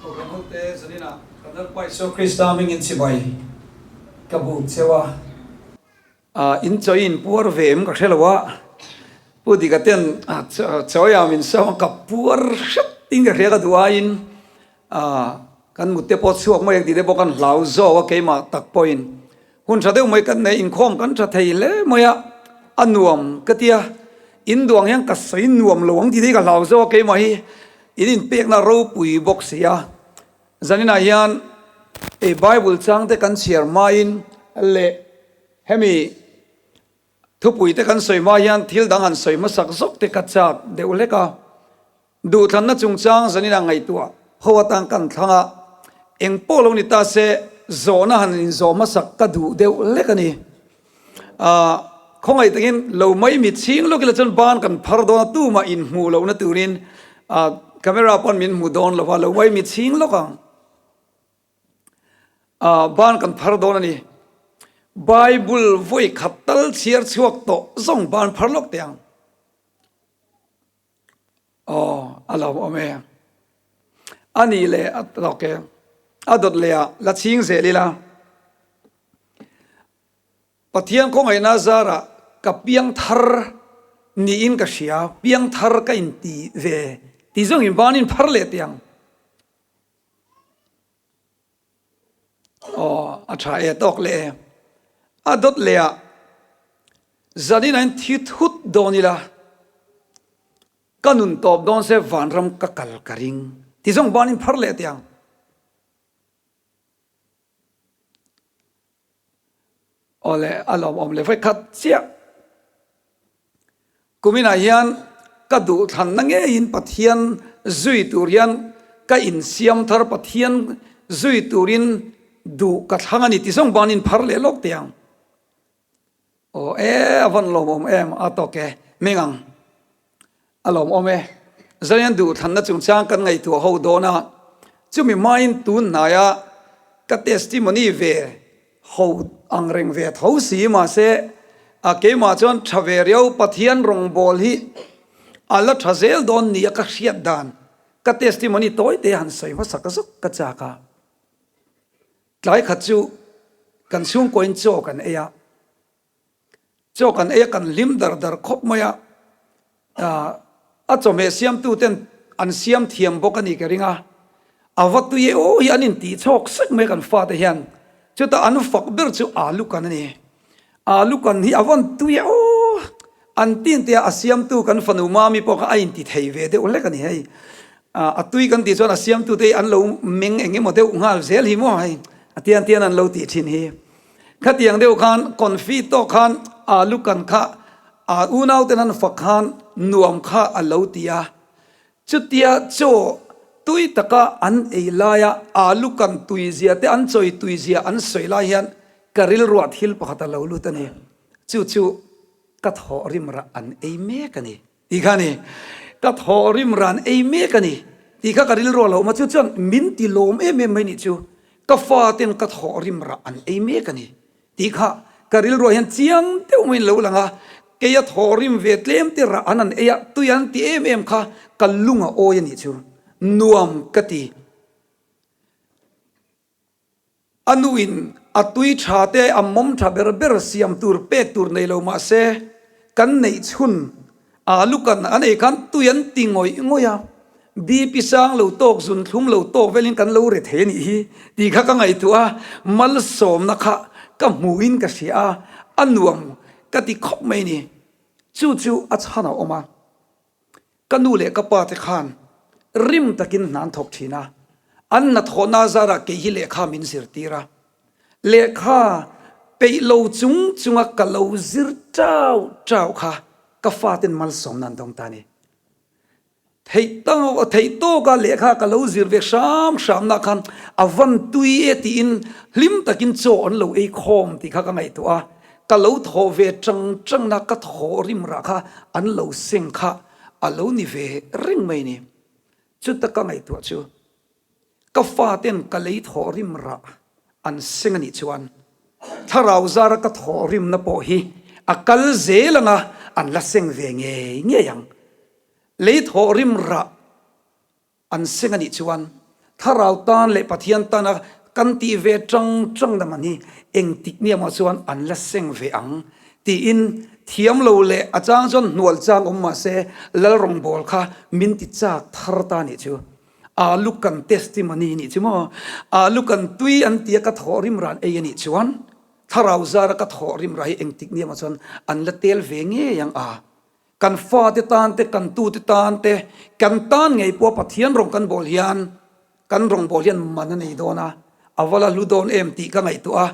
Kohhran hote zaninah kan Lalpa Isua Krista hmingin chibai ka buk cheu a. In chawi in puar ve em ka hre lo a, Pu Dika ten chawi ah min sawm a, ka puar hret in ka hria ka duh aiin kan mut te pawh chhuak mai ang tih te pawh kan hlau zawk a keimah tak pawhin hun tha deuh mai kan nei inkhawm kan tha thei hle mai a, a nuam ka tia in duang hian ka sawi nuam lo ang tih te hi ka hlau zawk a keimah hi in inpekna ropui bawk si a, zaninah hian Bible chang te kan chhiar hmain leh hemi thupui te kan sawi hma hian thil dang han sawi hmasak zawk te ka chak deuh hlek a. Duhthlanna chungchang zanin a ngaihtuah ho atan kan thlang a, eng pawh lo ni ta se zawhna han inzawh hmasak ka duh deuh hlek a ni. Ahh khawngaih takin lo mai mi chhing lawk ila chuan ban kan phar dawn a, tumah inhmuh lohna turin ahh camera pawn min hmu dawn lo va, lo mai mi chhing lawk ang. Ahh ban kan phar dawn a ni. Bible vawi khat tal chhiar chhuak tawh zawng ban phar lawk teh ang. Aw, a lo awm e. A nih leh a tawk e. A dawt leh ah la chhing zel ila. Pathian khawngaihna zarah ka piang thar niin ka hria, piang thar ka inti ve ti zawng in banin phar leh teh ang. Aw, a tha e tawk leh e. A dawt leh ah zanin ah in thi thut dawn ila, ka nun tawp dawn se vanram ka kal ka ring ti zawng banin phar leh teh ang. Aw le, a lawmawm leh vawi khat chiah. Kuminah hian ka duhthlanna ngeiin Pathian zui tur hian ka insiam thar, Pathian zui turin duh ka thlang a ni ti zawng banin phar leh lawk teh ang. Aw e, a van lawmawm em, a tawk e, meng ang. A lawmawm e. Zarian duhthlanna chungchang kan ngaihtuah ho dawn a, chumi hmain tun hnaia ka testimony ve ho ang reng ve tho si mahse a keimah chuan tha ve riau Pathian rawngbâwl hi a la tha zel dawn nia ka hriat dan ka testimony tawi te han sawi hmasak zawk ka chak a. Tlai khat chu kan chhungkuain chaw kan ei a. Chaw kan ei a, kan hlim dar dar khawp mai a, a chawhmeh siamtu ten an siam thiam bawk a ni ka ring a, a va tui e aw hi an intih chhawk sek mai kan fate hian, chutah an fak ber chu alu kan a ni, alu kan hi a van tui e aw an tin te a, a siamtu kan fanu mami pawh kha a inti thei ve deuh hlek a ni hei, a tui kan tih chuan a siamtu te hi an lo meng eng emaw deuh nghal zel hi maw hei a tian tian an lo tih thin hi. Khatiang deuh khan confi tawk khan alu kan kha a unau ten an fak khan nuam kha a lo ti a. Chutia chaw tui taka an ei laia alu kan tui zia te an chawi tui zia an sawi lai hian ka rilruah thil pakhat a lo lut a ni. Chu chu ka thawh rim rah an ei mek a ni. Tih kha a ni. Ka thawh rim ran ei mek a ni. Tih kha ka rilru a lo awm a, chu chuan min ti lawm em em mai nih chu. Ka faten ka thawh rim rah an ei mek a ni. Tih kha ka rilruah hian chiang deuh maiin lo lang a, keia thawh rim ve tlem te rah an an ei a, tui an ti em em kha ka lung a awi a nih chu. Nuam ka ti. A nuin a tui tha te a mawm tha ber ber siam tur pek tur nei lo mah se, kan neih chhun alu kan an ei khan tui an ti ngawih ngawih a, BP sang lo tawk zun thlum lo tawk velin kan lo re thei a nih hi tih kha ka ngaihtuah a, malsawmna kha ka hmuhin ka hria a, a nuam ka ti khawp mai a ni. Chu chu a chhan a awm a. Ka nu leh ka pa te khan rim takin hna an thawk thin a, an hnathawhna zarah kei hi lehkha min zirtir a, lehkha peih lo chung chunga ka lo zir chau chau kha ka faten malsawmna an dawng ta a ni. Theih theih tawka lehkha ka lo zir ve hram hramna khan a van tui e tiin hlim takin chaw an lo ei khawm tih kha ka ngaihtuah a. Ka lo thawh ve chang changna ka thawh rim rah kha an lo seng kha a lo ni ve reng mai ni. Chuta ka ngaihtuah chu ka faten ka lei thawh rim rah an seng a nih chuan thlarau zara ka thawh rimna pawh hi a kal zel anga an la seng ve ngei ngei ang. Lei thawh rim rah An seng a nih chuan Thlarau tan leh Pathian tana kan tih ve ṭang ṭang na man hi engtik nia maw chuan an la seng ve ang tiin thiam lo leh a chang chuan hnual chang awm mah se Lal rawngbâwl kha min ti châk thar ta nih chu. Alu kan testimony nih chu maw? Alu kan tui an tia ka thawh rim ran ei a nih chuan Thlarau zara ka thawh rim rah hi engtik nia maw chuan an la tel ve ngei ang a. Kan fate tan te, kan tute tan te, kan tan ngei pawha Pathian rawng kan bawl hian kan rawngbâwl hian man a nei dawn a, a va la hlu dawn em tih ka ngaihtuah a.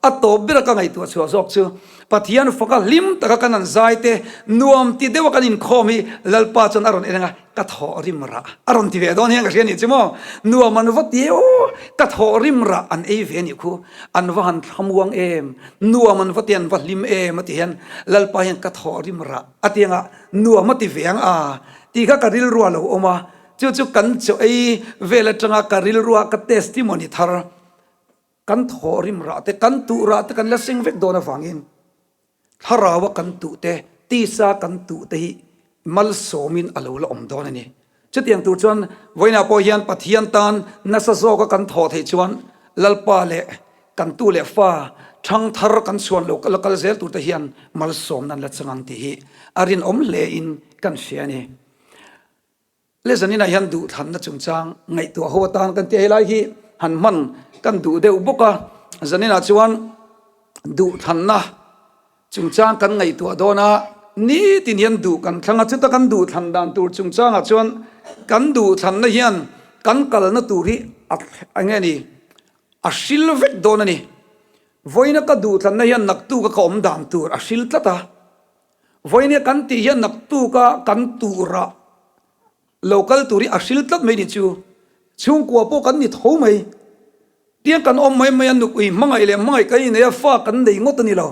A tawp bera ka ngaihtuah chhuah zawk chu Pathian faka hlim taka kan han zai te, nuam ti deuha kan inkhawm hi Lalpa chuan a rawn en ang a, ka thawh rim rah a rawn ti ve dawn hian ka hria nih chu maw? Nuam an va ti e aw, ka thawh rim rah an ei ve nih khu, an va han thlamuang em, nuam an va ti an va hlim em a ti hian Lalpa hian ka thawh rim rah a ti anga nuam a ti ve ang a tih kha ka rilrua lo awm a, chu chu kan chaw ei vel atanga ka rilrua ka testimony thar kan thawh rim rah te kan tuh rah te kan la seng vek dawn avangin. Thlaraua kan tuh te, tisa kan tuh te hi malsawmin a lo la awm dawn a ni. Chutiang tur chuan vawiinah pawh hian Pathian tan nasa zawka kan thawh theih chuan Lalpa leh kan tu leh fa thangthar kan chhuan lo la kal zel tur te hian malsawmna an la chang ang tih hi a rinawm hlein kan hria a ni. Le zaninah hian duhthlanna chungchang ngaihtuah ho atan kan tia helai hi han hman kan duh deuh bawk a, zaninah chuan duhthlanna chungchang kan ngaihtuah dawn a, nitin hian duh kan thlang a, chuta kan duhthlan dan tur chungchangah chuan kan duhthlanna hian kan kalna tur hi a eng nge ni a hril vek dawn a ni. Vawiina ka duhthlanna hian naktuka ka awm dan tur a hril tlat a. Vawinia kan tih hian naktuka kan turah lo kal tur hi a hril tlat mai ni chu. Chhungkua pawh kan ni tho mai. Tiang kan awm mai mai a, nupui hmangaih leh hmangaih kan inei a, fa kan nei ngawt a ni lo.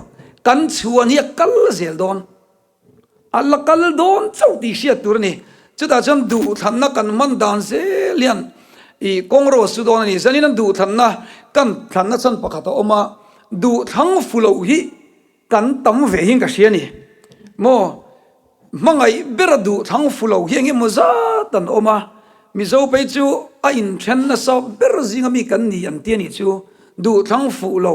Kan chhuan hi a kal zel dawn. A la kal dawn chauh tih hriat tur a ni. Chutah chuan duhthlanna kan hman dan zel hian ih kawngro a su dawn a ni. Zanin an duhthlanna kan thlanna chhan pakhat a awm a, duhthlang fu loh hi Kan tam ve hian ka hria ni maw? Hmangaih bera duh thlang fu lo hi eng emaw zat an awm a, Mizo phei chu a inthen nasa ber zinga mi kan ni an ti a nih chu, duh thlang fuh lo,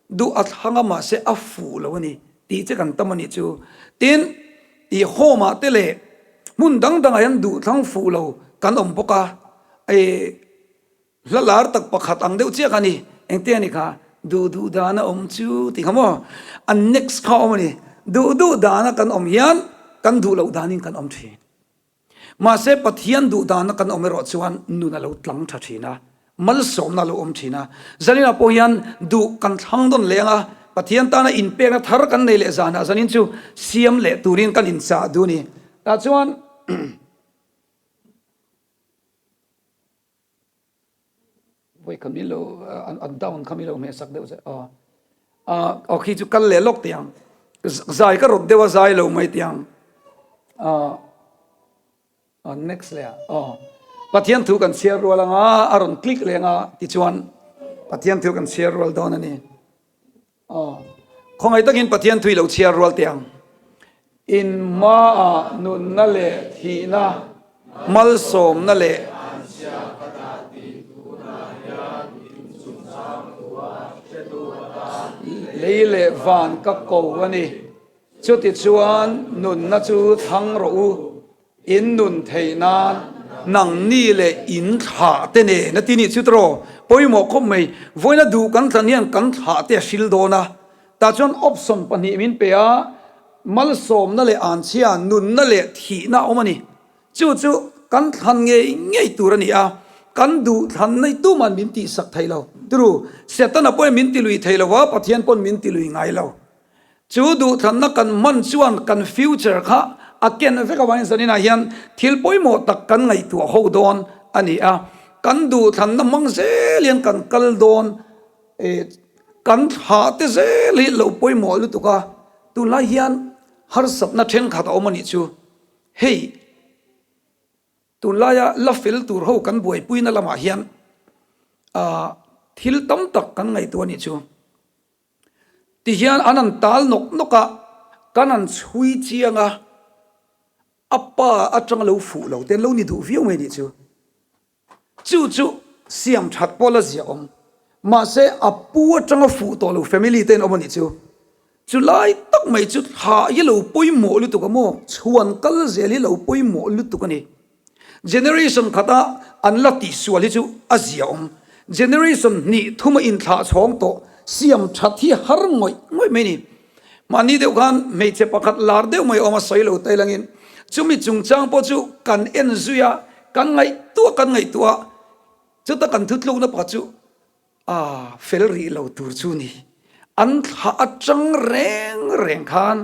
duh a thlang a mahse a fuh lo a ni tih che kan tam a nih chu. Tin, ih home ah te leh hmun dang dangah hian duh thlang fuh lo kan awm bawk a, ih. Hla lar tak pakhat ang deuh chiah kha a ni. Engte a ni kha? Duh duh dana awm chu tih kha maw? A next kha awm a ni. Duh duh dana kan awm hian kan duh loh danin kan awm thin. Mahse Pathian duh dana kan awm erawh chuan nun a lo tlang tha thin a, malsawmna a lo awm thin a. Zaninah pawh hian duh kan thlang dawn leng a, Pathian tana inpekna thar kan nei leh zanah zanin chu siam leh turin kan inchah duh a ni. Tah chuan. Vawi kha min lo an down kha min lo hmeh sak deuh zeh aw aw khi chu kal leh lawk teh ang zai ka rawt deuh a zai lo mai teh ang aw next leh ah aw Pathian thu kan chhiar rual anga a rawn click leh anga tichuan Pathian thu kan chhiar rual dawn a ni. Aw, khawngaih takin Pathian thui lo chhiar rual teh ang. In hmaah nunna leh thihna, malsawmna leh. Lei leh van ka ko a ni. Chutichuan nunna chu thlang rawh u. In nun theih nan nangni leh in thlah te nen a ti nih chu tawh pawimawh khawp mai. Vawiina duh kan thlan hian kan thlah te a hril dawn a, tah chuan option pahnih min pe a, malsawmna leh anchhia, nunna leh thihna a awm a ni. Chu chu kan thlan ngei ngei tur a ni a, kan duh thlan nei tuman min tihsak thei lo. Turu, Setana pawhin min tilui thei lo a, Pathian pawn min tilui ngai lo. Chu duhthlanna kan hman chuan kan future kha a ken vek avangin zaninah hian thil pawimawh tak kan ngaihtuah ho dawn a ni a. Kan duhthlanna hmang zel hian kan kal dawn e, kan thlah te zel hi lo pawimawh lutuk a, tunlai hian harsatna thenkhat a awm a nih chu. Hei tunlaia la fel tur ho kan buaipuina lamah hian thil tam tak kan ngaihtuah a nih chu. Tihian an han tal nawk nawk a, kan han chhui chiang a, a pa atanga lo fuh lo te an lo ni duh viau mai nih chu. Chu chu. siam that pawh la ziah awm. Mahse a pu atanga fuh tawh lo family te an awm a nih chu. Chu lai tak mai chu thlah hi lo pawimawh lutuk a maw? Chhuan kal zel hi lo pawimawh lutuk a ni. Generation khata an la tihsual hi chu a zia awm. Generation hnih thuma inthlah chhawng tawh siam that hi har ngawih ngawih mai a ni. Mahni deuh khan hmeichhe pakhat lar deuh mai awm a sawi lo tai langin chumi chungchang pawh chu kan en zui a, kan ngaihtuah kan ngaihtuah a, chuta kan thutlukna pakhat chu A fel rih lo tur chu ni. An thlah atang reng reng khan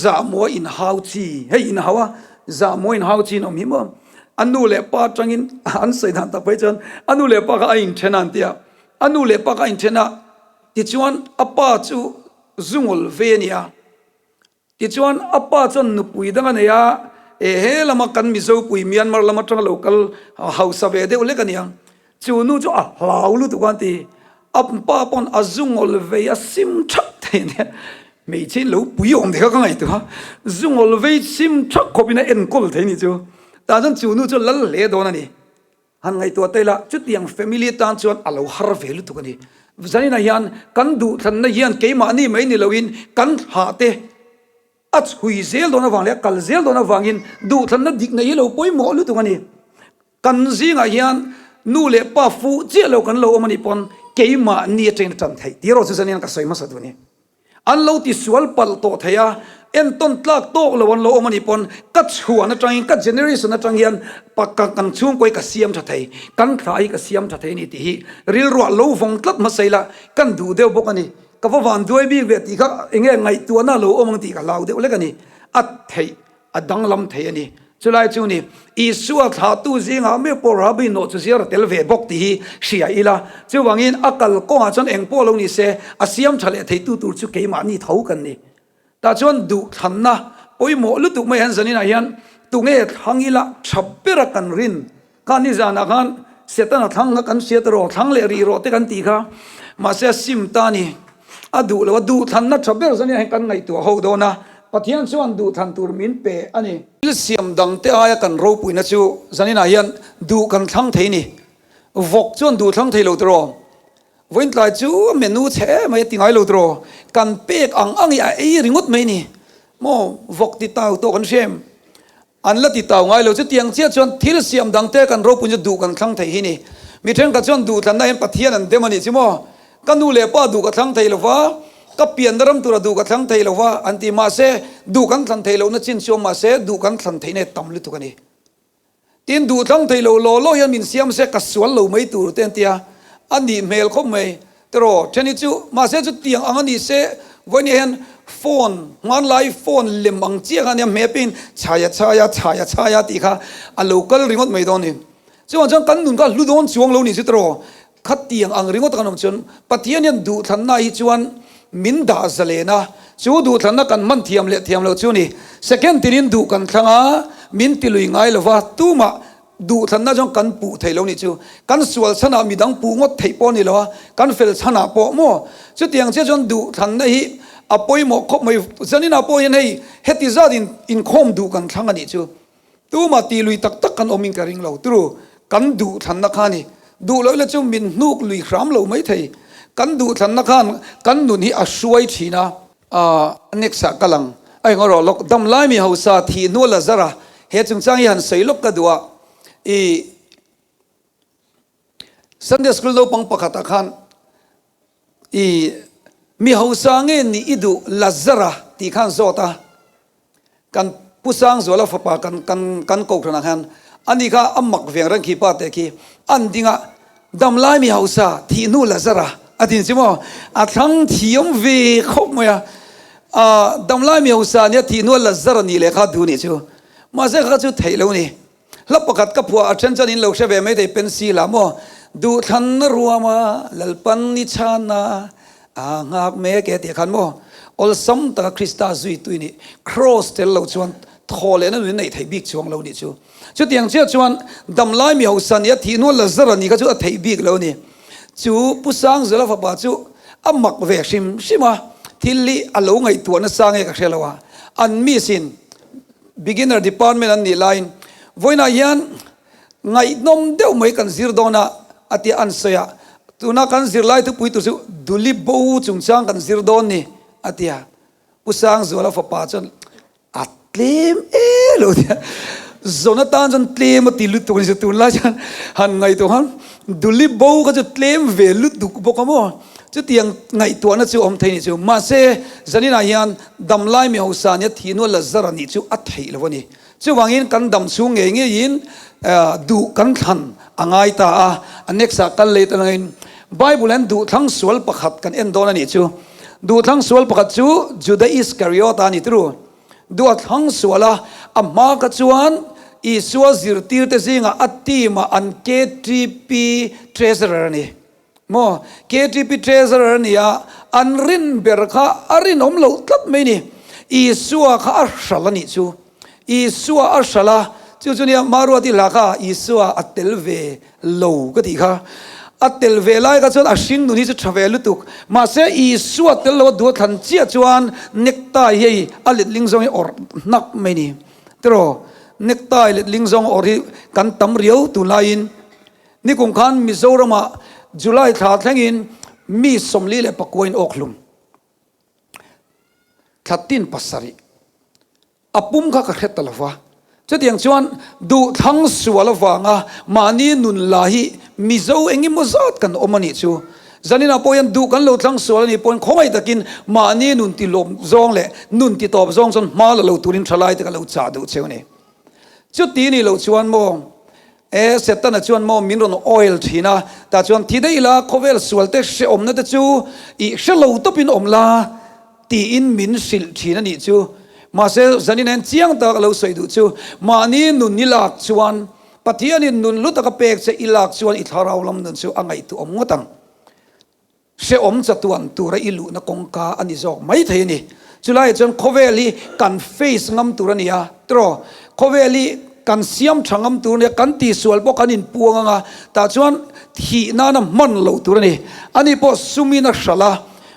zahmua inhau chi, hei inhau a, zahmua inhau chi in awm hi maw? A nu leh pa atangin an sawi dan tak phei chuan a nu leh pa kha a inthen a an ti a, a nu leh pa kha a inthen a, tichuan a pa chu zungawl ve a ni a. Tichuan, a pa chuan nupui dang a nei a, e he lama kan Mizopui Myanmar lam atanga lo kal hausa ve deuh lek a niang. Chu nu chu a hlau lutuk a an ti. A pa pawn a zu ngawl vei a sim thak thei a nia. Hmeichhe in lo pui awm te kha ka ngaihtuah a, zu ngawl vei sim thak khawpin a enkawl thei a nih chu. Tah chuan chu nu chu lal hle dawn a ni. Han ngaihtuah ta ila, chutiang family tan chuan a lo har ve lutuk a ni. Zaninah hian kan duhthlanna hian keimahni mai ni loin kan thlah te a chhui zel dawn avang leh a kal zel dawn avangin duhthlanna dik neih hi lo pawimawh lutuk a ni. Kan zingah hian nu leh pa fuh chiah lo kan lo awm a nih pawn keimahni atangin a tan theih tih erawh chu zanin ka sawi hmasa duh a ni. An lo ti sual palh tawh thei a, entawn tlak tawk lo an lo awm a nih pawn ka chhuan atangin, ka generation atang hian pakka kan chhungkaw hi ka siam tha thei, kan thla hi ka siam tha thei a ni tih hi rilruah lo vawng tlat hmasa ila kan duh deuh bawk a ni. Ka va van duai bik ve tih kha enge ngaihtuahna a lo awm ang tih ka hlau deuh lek a ni. A theih. A danglam thei a ni. Chulai chu ni, Isua thlahtu zingah meuh pawh Rabbi nawh chu ziar a tel ve bawk tih hi hria ila. Chuvangin a kal kawngah chuan eng pawh lo ni se, a siam tha leh theitu tur chu keimahni tho kan ni. Tah chuan duhthlanna pawimawh lutuk mai han zaninah hian tunge thlang ila tha bera kan rin Kha nizanah khan Setana thlang kha kan hriat rawh, thlang leh rih rawh te kan tih kha. Mahse a sim ta ni. A duh lo a, duhthlanna tha ber zan hian kan ngaihtuah ho dawn a, Pathian chuan duhthlan tur min pe a ni. Thil siam dang te aia kan ropuina chu zaninah hian duh kan thlang thei ni. Vawk chuan duh thlang thei lo tiraw? Vawiintlai chu a menu chhe em mai a ti ngai lo tiraw? Kan pek ang ang hi a ei ringawt mai ni. Maw vawk ti tau tawh kan hria em? An la ti tau ngai lo. Chutiang chiah chuan thil siam dangte kan ropui chu duh kan thlang thei hi ni. Mi thenkhat chuan duhthlanna hian Pathian an dem a nih chu maw? Ka nu leh pa duh ka thlang thei lo va, ka pianna ram tura duh ka thlang thei lo va an ti. Mahse, duh kan thlan thei lohna chin chu awm mahse, duh kan thlan theihna hi tam lutuk a ni. Tin, duh thlang thei lo law law hian min siam se ka sual lo mai tur te an ti a, a nih hmel khawp mai. Tiraw, then hi chu, mahse chutiang ang a ni se, vawiin hian phone, hmanlai phone lem ang chiah kha ania, hmeh pin chhaya chhaya chhaya chhaya tih kha a lo kal ringawt mai dawn a ni. Chuvang chuan kan nun kha hlu dawn chuang lo ni chu tiraw, khatiang ang ringawt a kan awm chuan Pathian hian duhthlanna hi chuan min dah zalen a, chu duhthlanna kan hman thiam leh thiam loh chu ni. Second tinin duh kan thlang a, min tilui ngai lova, tumah Duhthlanna chuan kan puh thei lo nih chu. Kan sual chhanah midang puh ngawt theih pawh a ni lo a, kan fel chhanah pawh maw? Chutiang chiah chuan duhthlanna hi a pawimawh khawp mai. Zaninah pawh hian hei heti zat in inkhawm duh kan thlang a nih chu. Tumah tih lui tak tak kan awmin ka ring lo. Turu, kan duhthlanna kha a ni. Duh loh ila chu min hnuk lui hram lo mai thei. Kan duhthlanna khan kan nun hi a hruai thin a. A next ah ka lang a eng erawh lawk dam lai mi hausa thih hnu a la zar a, he chungchang hi han sawi lawk ka duh a, i Sunday school naupang pakhat ah khan i mi hausa nge nih i duh la zar a tih khan zawt a. Kan Pu Sangzuala fapa kan kan kan kohhranah hian ani kha a mak veng reng khi pa teh khi an ding a, damlai mi hausa thih hnu Lazara a tin si maw? A thlang thiam ve khawp mai a, ah damlai mi hausa nia thih hnu Lazara nih leh kha duh nih chu mahse kha chu theih lo ni. Hla pakhat ka phuah a then chuan in lo hre ve mai thei pencil ah maw duhthlanna ruama Lalpan ni chhana a nghak mek e tih khan maw awlsam taka Krista zui tui nih cross tel lo chuan thaw lehna nun in neih theih bik chuang lo nih chu. Chutiang chiah chuan damlai mi hausa nia thih hnuah Lazara ni kha chu a theih bik lo ni. Chu Pu Sangzela fapa chu a mak ve hrim hrim a, thil hi a lo ngaihtuah nasa nge ka hre lo a, an miss in Beginner department an nih laiin vawiinah hian ngaihnawm deuh mai kan zir dawn a. a tia an sawi a, tuna kan zirlai thupui tur chu Duli bo chungchang kan zir dawn ni a tia. Pu Sangzuala fapa chuan a tlem e lo tia zawn atan chuan tlem a ti lutuk a ni chu tunlai chuan han ngaihtuah khan Duli bo kha chu tlem ve lutuk bawk a maw chutiang ngaihtuahna chu awm thei ni chu mahse zaninah hian damlai mi hausa nia thihnual la zar a nih chu a theih lo a ni. Chuvangin kan dam chhung ngei ngeiin duh kan thlan a ngai ta a, a next ah kal leh ta langin Bible hian duhthlang sual pakhat kan en dawn a nih chu. Duhthlang sual pakhat chu Juda Iskariot a ni turu. Duh a thlang sual a, a hma kha chuan Isua zirtirte zingah a team ah an KTP treasurer a ni. Maw? KTP Treasurer a ni a, an rin ber kha a rinawm loh tlat mai ni. Isua kha a hral a nih chu. Isua a hral a, chu chu nia Maruati hla kha Isua a tel ve lo ka tih kha. A tel ve lai kha chuan a hring nun hi chu tha ve lutuk. Mahse Isua tel lo a duh a thlan chiah chuan necktie hi hei a letling zawng hi awrh hnak mai ni. Tiraw? Necktie letling zawng awrh hi kan tam riau tunlaiin. Nikum khan Mizoramah July thla thlengin mi 44 in awk hlum thla tin pasarih a pum kha ka hre ta lova. Chutiang chuan duhthlang sual avanga mahni nun la hi Mizo engemaw zat kan awm a nih chu. Zaninah pawh hian duh kan lo thlang sual a nih pawhin khawngaih takin mahni nun ti lawm zawng leh nun ti tawp zawng chuan hma la lo turin thalaite ka lo chah duh cheu a ni. Chuti nih loh chuan maw E, Setana chuan maw min rawn oil thin a, tah chuan thi daih ila khawvel sual te hrehawmna te chu i hre lo tawpin awm la tiin min hrilh thin a nih chu. Mahse, zanin hian chiang tak a lo sawi duh chu, mahni nun i lak chuan Pathianin nun hlu taka pek che i lak chuan i thlarau lam nun chu a ngaihtuahawm ngawt ang. Hrehawm chatuan tura i luhna kawngka a ni zawk mai thei a ni. Chulaiah chuan khawvel hi kan face ngam tur a ni a, tiraw? Khawvel hi kan siam tha ngam tur a ni a, kan tihsual pawh kan inpuang ang a, tah chuan thih nana hman loh tur a ni. Ani pawh sumin a hralh a,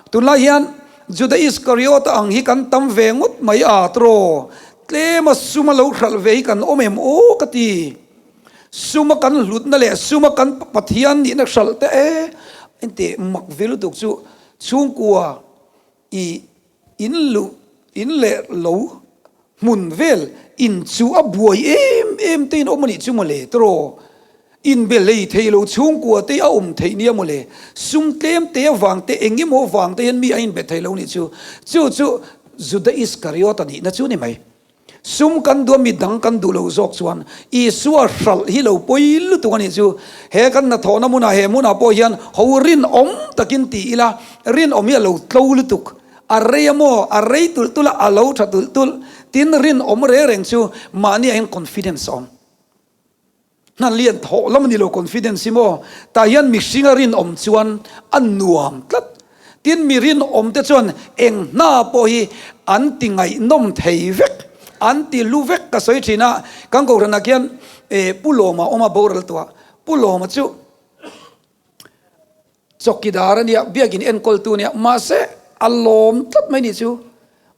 tunlai hian Juda Iskariota ang hi kan tam ve ngawt mai a, tiraw? Tlema suma lo hralh ve hi kan awm em aw ka ti. Suma kan hlutna leh suma kan Pathian nihna hralh te e engti mak ve lutuk chu chhungkua i in luh in leh lo hmun vel in chu a buai em em te in awm a nih chu mawle tiraw in be hlei thei lo chhungkua te a awm theih nia mawle sum tlem te avang te eng emaw avang te hian mi a in be thei lo nih chu chu chu Juda Iskariota nihna chu ni mai. Sum kan duh a, mi dang kan duh lo zawk chuan Isua hralh hi lo pawi lutuk a nih chu. He kan hnathawhna hmunah, he hmunah pawh hian ho rinawm takin ti ila, rinawm hi a lo tlo lutuk. A rei a maw? A rei tulh tulh a, a lo tha tulh tulh. Tin, rinawm reng reng chu mahniah hian confidence a awm. Hna lian thawh lam a ni lo confidence hi maw? Tah hian mihringa rinawm chuan a nuam tlat. Tin mi rinawm te chuan eng hna pawh hi an ti ngaihnawm thei vek, an ti hlu vek ka sawi thin a. Kan kohhranah khian Pu Lawma a awm a boral tawh a, Pu Lawma chu Chawkidar a nia, biakin enkawltu a nia, mahse a lawm tlat mai nih chu.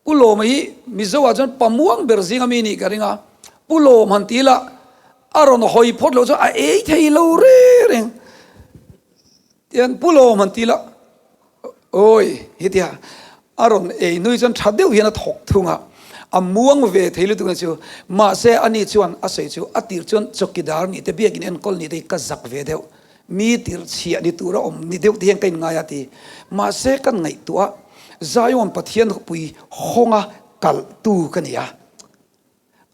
Pu Lawma hi Mizo ah chuan pamuang ber zinga mi nih ka ring a, Pu Lawm han ti ila a rawn hawi phawt loh chuan a ei thei lo reng reng. Tian Pu Lawm han ti ila awi hetia a rawn ei nui chuan tha deuh hian a thawk thung a, a muang ve thei lutuk na chu. Mahse ani chuan a sawi chu a tir chuan chawkidar nih te biakin enkawl nih te hi ka zak ve deuh. Mi tirhchhiah ni tura awm ni deuh te hian ka inngai a ti. Mahse kan ngaihtuah a, Zion Pathian khawpui hawnga kalhtu ka ni a.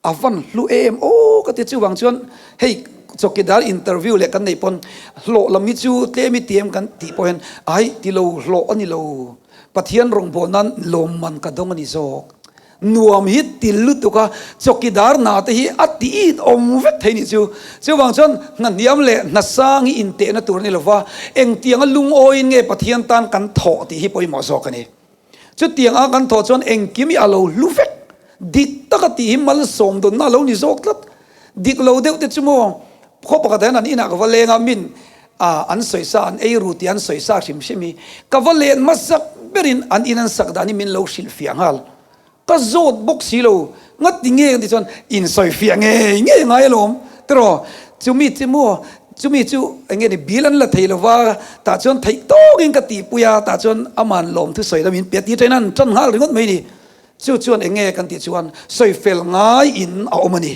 A van hlu em aw ka ti chuvang chuan hei chawkidar interview leh kan neih pawn hlawh lam hi chu tlem i ti em kan tih pawh hian ai ti lo hlawh a ni lo. Pathian rawngbâwl nan lawmman ka dawng a ni zawk. Nuam hi til lutuk a, chawkidar hna te hi a ti it awm vek thei nih chu. Chuvang chuan hna hniam leh hna sang hi intehna tur a ni lova, engtianga lungawiin nge Pathian tan kan thawh tih hi pawimawh zawk a ni. Chutiang a kan thawh chuan engkim hi a lo hlu vek. Dik taka tih hi malsawm dawnna a lo ni zawk tlat. Dik lo deuh te chu maw, khaw pakhat hian an inah ka va leng a, min an sawisa, an ei ru tih an sawisa hrim hrim hi ka va len hmasak berin an in an sak dan hi min lo hrilhfiah nghal. Ka zawt bawk si lo, ngati nge kan tih chuan insawifiah ngei ngei ngai alawm tiraw? Chumi chu maw. Chumi chu eng nge ni bill an la thei lova, tah chuan theih tawkin ka tihpui a, tah chuan aman lawmthu sawi la min pe a tih atangin an tan nghal ringawt mai ni. Chu chuan eng nge kan tih chuan sawi fel ngaiin a awm a ni.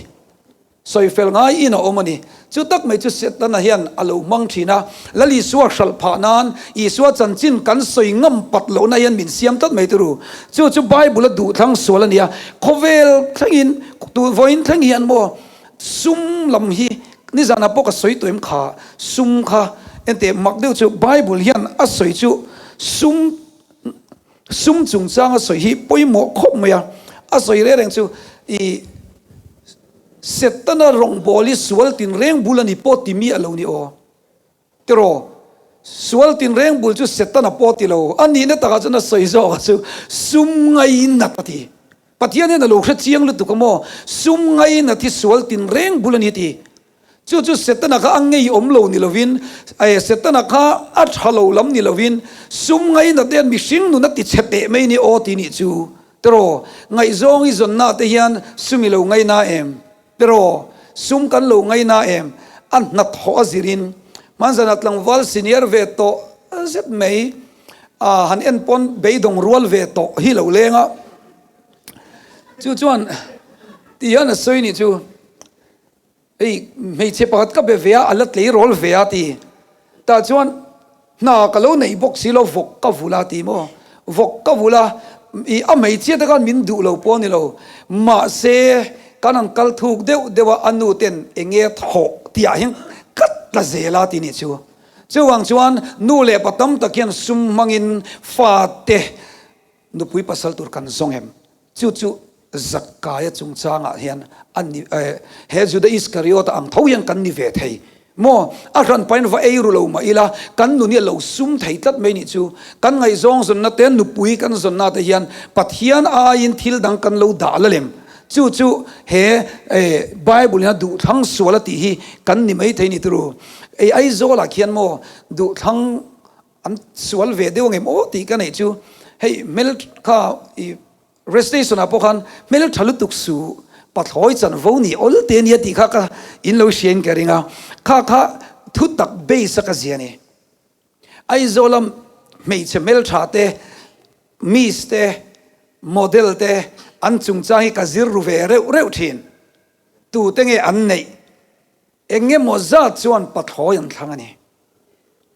Sawi fel ngaiin a awm a ni. Chu tak mai chu Setana hian a lo hmang thin a, Lal Isua hralh phah nan Isua chanchin kan sawi ngam pat lohna hian min siam tlat mai turu. Chu chu Bible a duhthlang sual a ni a, khawvel thlengin, vawiin thleng hian maw Sum lam hi nizanah pawh ka sawi tawh em kha, sum kha enteh mak deuh chu Bible hian a sawi chu sum sum chungchang a sawi hi pawimawh khawp mai a, a sawi reng reng chu i Setana rawngbâwl hi sual tinreng bul a ni pawh ti mi a lo ni aw. Tiraw, sual tinreng bul chu Setana pawh ti lo. A nihna takah chuan a sawi zawk a chu sum ngainat a ti. Pathian hian a lo hre chiang lutuk a maw? Sum ngainat hi sual tinreng bul a ni ti. Chu chu Setana kha a ngei awm lo ni lovin, eh, Setana kha a tha lo lam ni lovin, sum ngainat hian mihring nun a ti chhe teh mai ni aw ti nih chu. Tiraw, ngaihzawng i zawnna te hian sum i lo ngaina em? Pero sum kan lo ngaina em? A hnathawh a zirin hmanzana tlangval senior ve tawh zet mai a han en pawn beidawng rual ve tawh hi lo leng a. Chu chuan ti hian a sawi nih chu hei hmeichhe pakhat ka be ve a, a la tleirawl ve a ti. Tah chuan Hna ka lo neih bawk si lo, vawk ka vulh a ti maw? Vawk ka vulh a, i a hmeichhia te khan min duh lo pawh a ni lo. Mahse, kan han kal thuk deuh deuh a, a nu ten eng nge thawh tih ah hian ka tla zel a ti nih chu. Chuvang chuan nu leh pa tam tak hian sum hmangin fate nupui pasal tur kan zawng em? Chu chu Zakkaia chungchangah hian a ni, he Juda Iskariota ang tho hian kan ni ve thei maw? A hranpain va ei ru lo mah ila, kan nun hi a lo sum thei tlat mai nih chu. Kan ngaihzawng zawnna te, nupui kan zawnna te hian Pathian aiin thil dang kan lo dah la lem. Chu chu he Bible in a duhthlang sual a tih hi kan ni mai thei ni turu. Ei Aizawlah khian maw duhthlang An sual ve deuh angem aw tih ka neih chu hei hmel kha i rest station ah pawh khan hmel tha lutuk su pathlawi chanvo ni awl te ania tih kha ka in lo hria in ka ring a kha kha thu tak base a ka zia ni Aizawl a hmeichhe hmel tha te miss te model te an chungchang hi ka zir ru ve reuh reuh thin tu te nge an neih eng emaw zat chuan pathlawi an thlang a ni.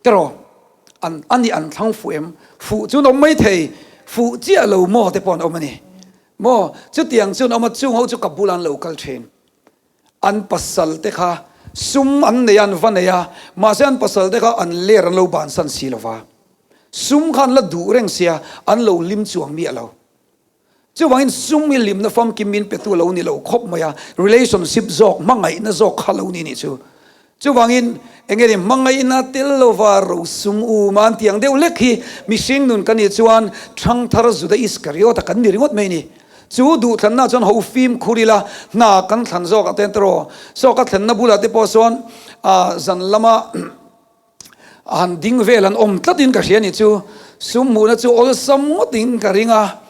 Tiraw? An a nih an thlang fuh em? Fuh chu an awm mai thei, fuh chiah lo maw te pawh an awm a ni. Maw? Chutiang chu an awm a, chung ho chu ka bulah an lo kal thin. An pasal te kha sum an nei a, an va nei a, mahse an pasal te kha an ler an lo bansan si lo va. Sum kha an la duh reng sia, an lo hlim chuang miah lo. Chuvangin sum hi hlimna famkim min petu lo ni lo khawp mai a, relationship zawk, hmangaihna zawk kha lo ni nih chu. Chuvangin eng nge ni hmangaihna tel lova ro sum u man tiang deuh lek hi mihring nun kan nih chuan Thangthar Juda Iskariota kan ni ringawt mai ni. Chu duhthlanna chuan ho fimkhur ila hna kan thlan zawk ah ten tawh saw ka thlenna bulah te pawh sawn zan lama A han ding vel an awm tlatin ka hria ni chu sum hmuhna chu awlsam ngawtin ka ring a,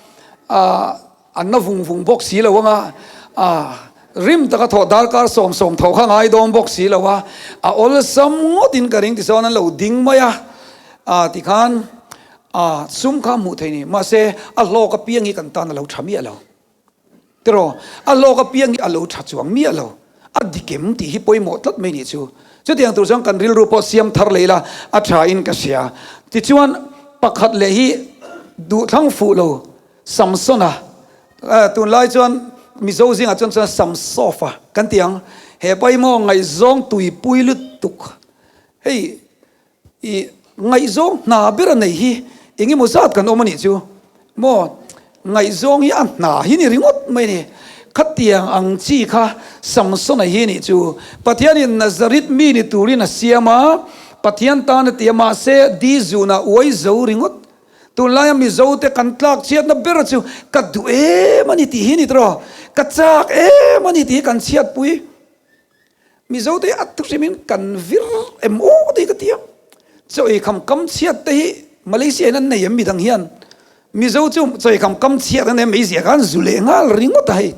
an na vung vung bawk si lo anga, rim taka thawh darkar sawm sawm tho kha ngai dawn bawk si lo a, a awlsam ngawtin ka ring tichuan an lo ding mai a, tikhan sum kha hmuh theih ni mahse a hlawk apiang hi kan tan a lo tha miah lo. Tiraw, a hlawk apiang hi a lo tha chuang miah lo. A dik em tih hi pawimawh tlat mai nih chu. Chutiang tur chuan kan rilru pawh siam thar leh ila a tha in ka hria. Tichuan, pakhat leh hi duhthlang fuh lo Samsona, tunlai chuan Mizo zingah chuan chuan Samsofa kan ti ang. He pawimawh ngaihzawng tuipui lutuk hei I ngaihzawng hna ber a nei hi eng emaw zat kan awm a nih chu maw? Ngaihzawng hi a hna hi ni ringawt mai a ni. Khatiang ang chi kha Samsona hi nih chu. Pathianin Nazareth mi ni turin a siam a, Pathian tan a ti a, mahse di zunah uai zo ringawt. Tunlaia Mizote kan tlak chhiatna ber chu ka duh em a ni tih hi ni tawh, ka chak em a ni tih hi kan chhiatpui. Mizo te hi a thuhrimin kan vir em aw tih ka ti a, chaw ei kham kam chhiat te hi Malaysia in an nei em midang hian Mizo chu chaw ei kham kam chhiat an nei mai zia khan zu leh nghal ringawt a hei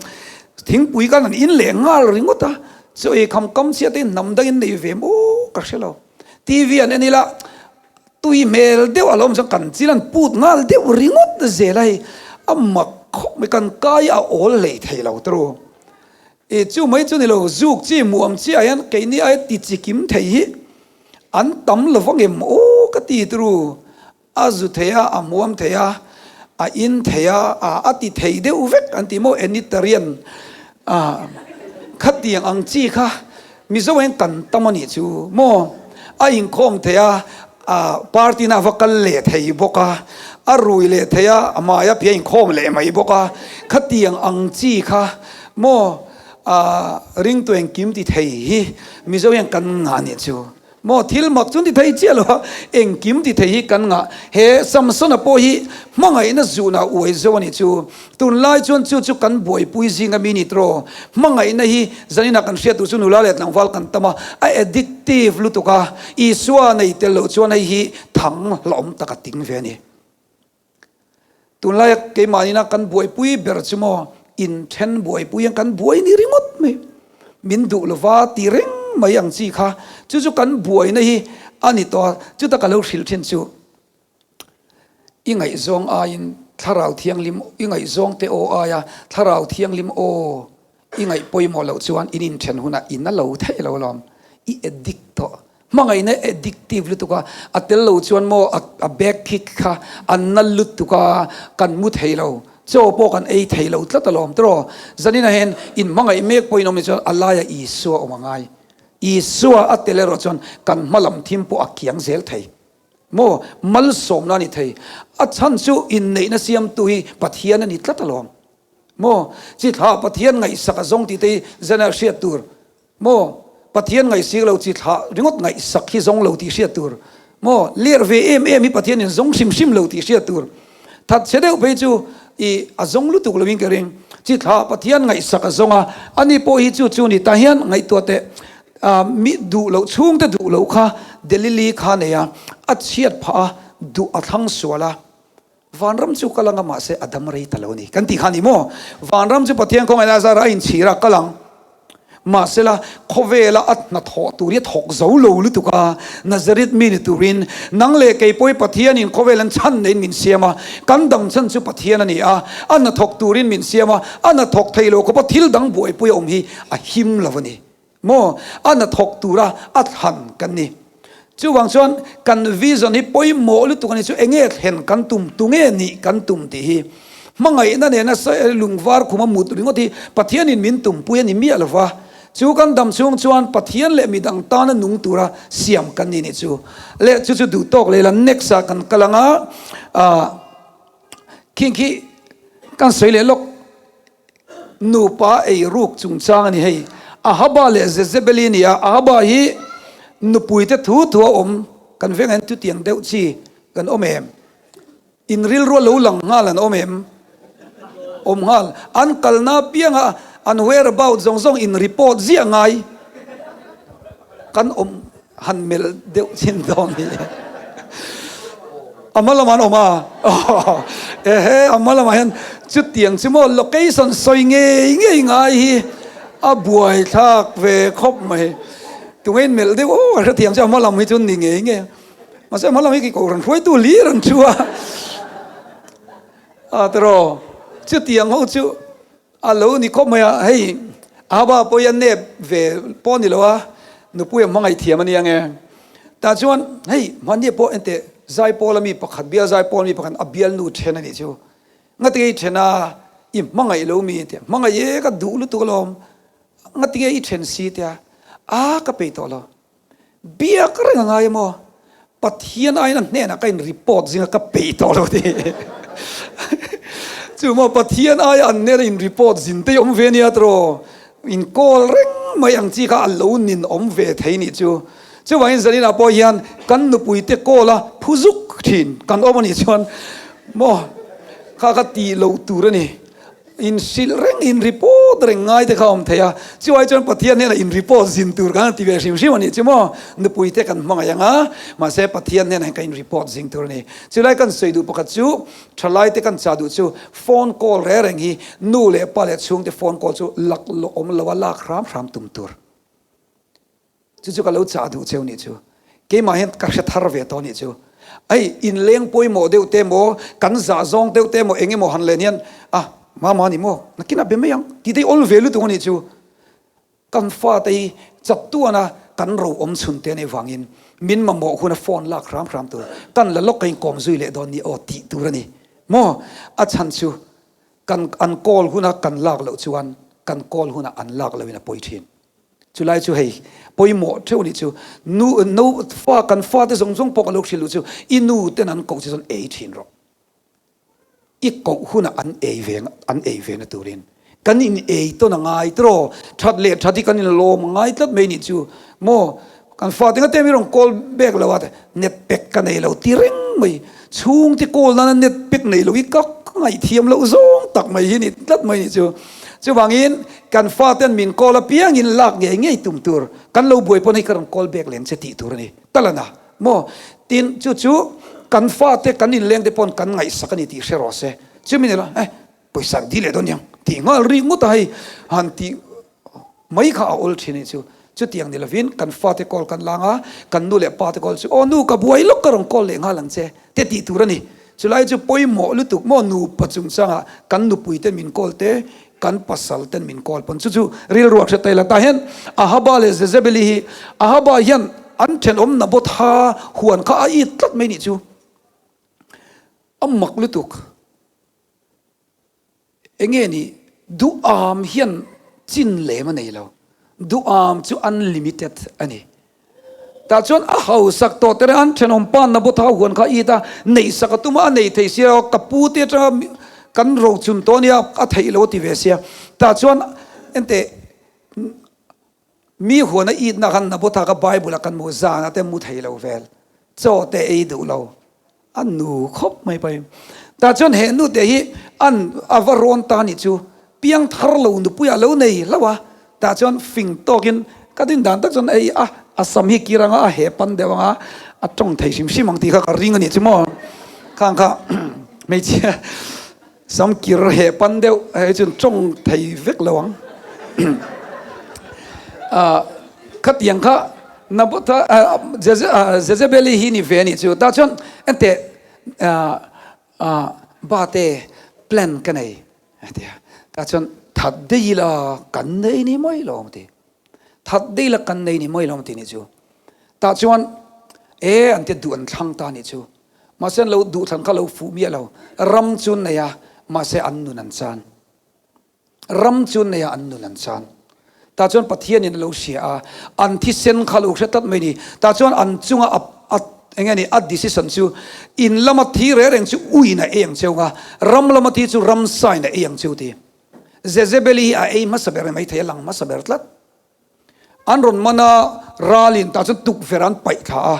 thingpui khan an in leh nghal ringawt a, chaw ei kham kam chhiat te hi hnam dangin nei ve maw. ka hre lo. TV an en ila tui hmel deuh a lo awm chuan kan chil an put nghal deuh ringawt zel a hei a mak khawp mai kan kai a awl hlei thei lo tawrh u. I chu mai chu ni lo zuk chi hmuh ang chiah hian keini aia ti chi kim thei hi an tam lo vang em aw ka ti tawrh u. A zu thei a, a hmuam thei a, a in thei a, a a ti thei deuh vek an ti maw Enitarian a khatiang ang chi kha Mizo hian kan tam a nih chu maw a inkhawm thei a, a party na a va kal leh thei bawk a, a rui leh thei a, a hmai a phia inkhawm leh mai bawk a, khatiang ang chi kha maw a ringtu engkim ti thei hi Mizo hian kan ngah a nih chu. Maw thil mak chu ni thei chiah lo a, engkim ti thei hi kan ngah. He Samsona pawh hi hmangaihna zuhnah uai zo a nih chu. Tunlai chuan chu chu kan buaipui zinga mi ni tawh. Hmangaihna hi zaninah kan hriat tur chu nula leh tlangval kan tam a, a addictive lutuk a, Isua nei tel loh chuan hei hi thang hlauhawm tak a ting ve a ni. Tunlaia keimahni kan buaipui ber chu maw inthen buaipui ang kan buai ni ringawt mai. Min duh lova ti reng mai ang chi kha chu chu kan buaina hi a ni tawh a, chuta ka lo hrilh thin chu i ngaihzawng aiin thlarau thianghlim i ngaihzawng te aw aia thlarau thianghlim aw I ngaih pawimawh loh chuan in inthen hunah i na lo theih lo alawm. I addict tawh. Hmangaihna addictive lutuk a, a tel lo chuan maw a back kick kha a na lutuk a, kan mu thei lo. Chaw pawh kan ei thei lo tlat alawm tiraw. Zaninah hian in hmangaih mek pawhin awm ni chuan a laia Isua awm a ngai. Isua a tel erawh chuan kan hma lam thim pawh a kiang zel thei. Maw malsawmna a ni thei. A chhan chu inneihna siamtu hi Pathian a ni tlat alawm. Maw? Chi thlah Pathian ngaihsak a zawng tih te hi zan ah hriat tur. Maw? Pathian ngaihsik lo chi thlah ringawt ngaihsak hi zawng lo tih hriat tur. Maw? Ler ve em em hi Pathian in zawng hrim hrim lo tih hriat tur. That chhe deuh phei chu i a zawng lutuk lo in ka ring. Chi thlah Pathian ngaihsak a zawng a, ani pawh hi chu chu ni ta hian ngaihtuah teh mi duh loh chhungte duh loh kha Delili kha nei a, a chhiat phah a, duh a thlang sual a. Vanram chu kal anga mahse a dam rei ta lo a ni kan tih kha a ni maw? Vanram chu Pathian khawngaihna a zara a inchhir a kal ang. Mahsela khawvela a hnathawh tur hi a thawk zo lo lutuk a, Nazareth mi ni turin nang leh kei pawh hi Pathianin khawvel an chhan neiin min siam a, kan dam chhan chu Pathian a ni a, a hnathawk turin min siam a, a hnathawk thei lo khawpa thil dang buaipui a awm hi a him lo a ni. Maw? A hnathawk tura a thlan kan ni. Chuvang chuan kan vision hi pawimawh lutuk a ni chu enge thlen kan tum, tunge nih kan tum tih hi. Hmangaihna nena lungvar khuma mut ringawt hi Pathianin min tumpui a ni miah lova. Chu kan dam chhung chuan Pathian leh midang tana nung tura siam kan ni nih chu. Leh chu chu duh tawk leh la next ah kan kal anga khing khi kan sawi leh lawk. Nupa ei ruk chungchang a ni hei. Ahaba leh Jezebeli a ni a, Ahaba hi nupuite thu thu a awm, kan vengah hian chutiang deuh chi kan awm em? In rilru a lo lang nghal an awm em? Awm nghal. An kalna apianga an whereabout zawng zawng in report ziah ngai kan awm. Han melh deuh chin dawn hi. A hma lamah an awm a. Ehe, a hma lamah hian chutiang chu maw location sawi ngei ngei ngai hi a buai thlak ve khawp mai. Tunge in melh deuh aw a hrethiam chu a hma lam hi chu ni ngei ngei a. Mahse a hma lam hi kei kohhran hruaitu hlir an thu a. A tiraw chutiang ho chu A lo ni khawp mai a, hei Ahaba pawh hi a nep ve pawh ni lo a, nupui a hmangaih thiam a nia nge. Tah chuan hei hmanni pawh enteh Zaipawl a mi pakhat, bial Zaipawl mi pakhat a bialnu then a nih chu. Ngatinge i then a, i hmangaih lo mi tia, hmangaih e ka duh lutuk alawm, ngatinge i then si tia, a ka peih tawh lo. Biak reng a ngai emaw? Pathian aiin a hnenah ka in report zinga ka peih tawh lo ti. Chu maw Pathian aia an hnena in report zin te hi awm ve nia tiraw? In call reng mai ang chi kha a lo nin awm ve thei nih chu. Chuvangin zaninah pawh hian kan nupui te call a phu zuk thin kan awm anih chuan maw kha kha tih loh tur a ni. In hrilh reng, in report reng ngai te kha awm thei a, chuai chuan Pathian hnenah in report zin tur khan a ti ve hrim hrim a nih chu maw? Nupui te kan hmangaih ang a, mahse Pathian hnenah hian kan in report zing tur a ni. Chulai kan sawi duh pakhat chu, thalai te kan chah duh chu phone call reng reng hi nu leh pa leh chhungte phone call chu lak lawh awm lo a lak hram hram tum tur. Chu chu ka lo chah duh cheu nih chu. Keimah hian ka hre thar ve tawh nih chu. Hei inleng pawimawh deuh te emaw, kan zah zawng deuh te emaw eng emaw han len hian a mama ni maw nakin a be mai ang tih te hi awl ve lutuk a nih chu. Kan fate hi chatuana kan ro awm chhun te anih vangin min mamawh huna phone lak hram hram tur kan la lawk a inkawm zui leh dawn ni aw tih tur a ni maw? A chhan chu kan an call huna kan lak loh chuan kan call huna an lak lohin a pawi thin. Chulai chu hei pawimawh theuh anih chu nu no fa kan fate zawng zawng pawh ka lo hrilh luh chu i nu ten an koh che chuan ei thin rawh. I koh hunah an ei ve an ei ve na turin kan in ei tawn a ngai tiraw that leh that hi kan in lawm a ngai tlat mai nih chu maw kan fate nga te mi rawn call back lo a net pack ka nei lo ti reng mai chhungte call nana net pack nei lo hi ka ngaihthiam loh zawng tak mai hi ni tlat mai nih chu chuvangin kan faten min call apiangin lak ngei ngei tum tur kan lo buai pawn hei ka rawn call back lem che tih tur a ni talana Maw? Tin, chu chu kan fate, kan inlengte pawn kan ngaihsak a ni tih hre rawh se. Chumi nilo, eh, pawisa an dil leh dawn niang tih nghal ri ngawt a hei han tih mai kha a awl thin a nih chu. Chutiang ni lovin kan fate call kan lang a, kan nu leh pate call chu, aw nu ka buai lawk ka rawn call leh nghal ang che te tih tur a ni. Chulai chu pawimawh lutuk maw nupa chungchangah kan nupuite min call te, kan pasal ten min kawl pawn chu chu rilru a hre ta ila. Tah hian Ahaba leh Jezebeli hi Ahaba hian an thenawm Nabotha huan kha a it tlat mai nih chu a mak lutuk. Enge ni duham hian chin lem a nei lo. Duham chu unlimited a ni. Tah chuan a hausak tawh tere an thenawm pa Nabotha huan kha it a, neihsak a tum a, a nei thei sia, ka pu te atanga kan rochun tawh ania, a theih lo a ti ve sia. Tah chuan enteh mi huan a itna khan Nabotha kha Bible ah kan hmuh zan ah te mu thei lo vel, chaw te ei duh lo. A nu khawp mai pai. Tah chuan he nute hi an a va rawn ta nih chu piang thar lo nupui ah lo nei hlauh a. Tah chuan fing tawkin ka din dan tak chuan ei a a sam hi kir anga a he pan deuh anga a tawng thei hrim hrim ang tih kha ka ring a nih chu maw. Khang kha hmeichhia Sam kir heh pan deuh hei chuan tawng thei vek lo ang. Khatiang kha Nabotha Jezebeli hi ni ve anih chu. Tah chuan enteh bate plan ka nei a ti a. Tah chuan that daih ila kan nei ni mai lo ang ti. That daih ila kan nei ni mai lo ang ti nih chu. Tah chuan e an tia duh an thlang ta nih chu. Mahse an lo duhthlan kha lo fuh miah lo. Ram chu an nei a, mahse an nun an chan. Ram chu an nei a, an nun an chan. Tah chuan Pathianin a lo hria a, an thisen kha lo hre tlat mai ni. Tah chuan an chunga a a eng nge ni a decision chu in lama thi reng reng chu uiin a ei ang cheu nga, ram lama thi chu ramsain a ei ang cheu ti. Jezebeli hi a ei hmasa ber maithei a lang hmasa ber tlat. An rawn man a, ralin tah chuan tukverh an paih thla a,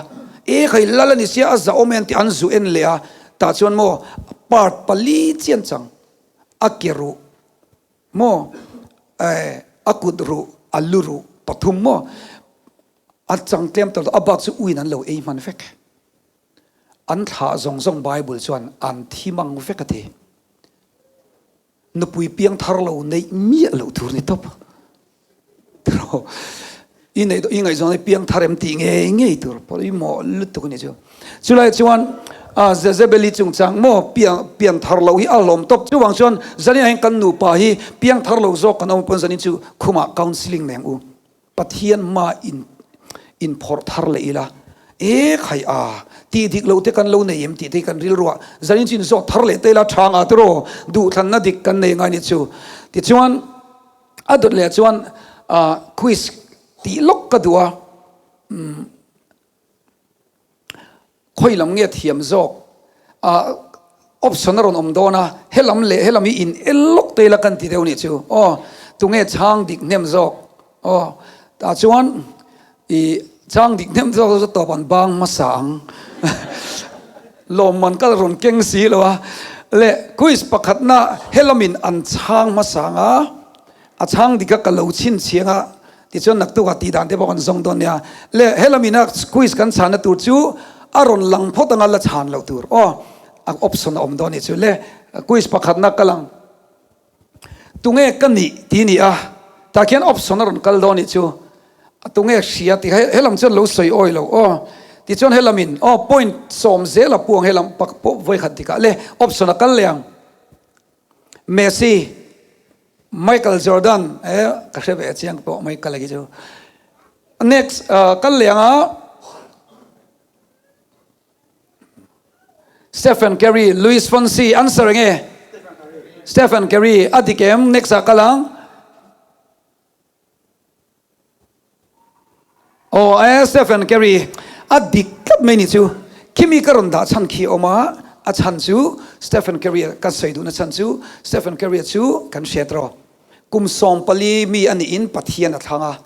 E khai lal a ni sia a zahawm em tih an zu en leh a, tah chuan maw part pali chian chang a ke ruh maw eh a kut ruh a lu ruh pathum maw a chang tlem tawh a bak chu uin an lo ei hman vek. An thlah zawng zawng Bible chuan an thi mang vek a ti. Nupui piang thar lo neih miah loh tur ni tawp. Tiraw i neih i ngaihzawn hi piang thar em tih ngei ngei tur pawimawh lutuk a ni chu. Chulai chuan a Jezebeli chungchang maw piang pian thar loh hi a hlawm tawp. Chuvang chuan zanin ah hian kan nupa hi piang thar lo zawk kan awm pawn zanin chu khumah counselling nei ang u. Pathian hma in inphawrh thar leh ila, E khai a, tih dik lo te kan lo nei em tih te hi kan rilruah zanin chu inzawt thar leh te ila tha nga tiraw, duhthlanna dik kan nei ngai ni chu. Tichuan a dawt leh chuan quiz tih lawk ka duh a, umm. Khawi lam nge thiam zawk? Ah, option a rawn awm dawn a, helam leh helam hi in el lawk te ila kan ti deuh nih chu. Aw, tunge chhang dik hnem zawk? Aw, tah chuan i chhang dik hnem zawk chu tawp an bang hmasa ang. Lawmman ka rawn keng si lo a. Le quiz pakhatna helamin an chhang hmasa ang a, A chhang dik a ka lo chhinchhiang a, tichuan naktuk ah tih dan te pawh kan zawng dawn nia. Le helam ina quiz kan chhanna tur chu a rawn lang phawt anga la chhan loh tur aw, a option a awm dawn nih chu. Le quiz pakhatna ka lang tunge ka nih tih ni a, tah khian option a rawn kal dawn nih chu. A tunge hria tih kha helam chuan lo sawi awi lo aw. Tichuan helamin aw point sawm zel a puang helam pak pawh vawikhat tikah le option a kal leh ang. Messi, Michael Jordan e ka hre ve chiang pawh Michael a khi chu. Next kal leh ang a. Stephen Curry, Luis Fonsi answer enge? Stephen Curry a dik em? Next ah kal ang. Aw e Stephen Curry a dik tlat mai ni chu. Khimi ka rawn dah chhan khi awm a, a chhan chu Stephen Curry ka sawi duhna chhan chu Stephen Curry chu kan hriat rawh. Kum 14 mi a niin Pathian a thlang a.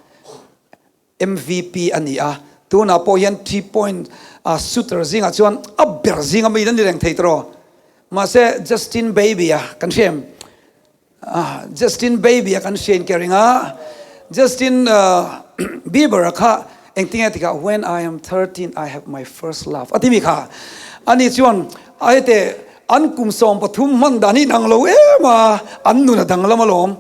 MVP a ni a, tunah pawh hian three point shooter zingah chuan a ber zinga mi a ni reng thei tawh. Mahse Justin Baby a kan hria em? Justin Baby a kan hria in ka ring a, Justin Bieber a kha engtinge tikah when I am 13 I have my first love a ti mi kha. Ani chuan a hete an kum 13 hman dan hi inang lo em a, an nun a danglam alawm.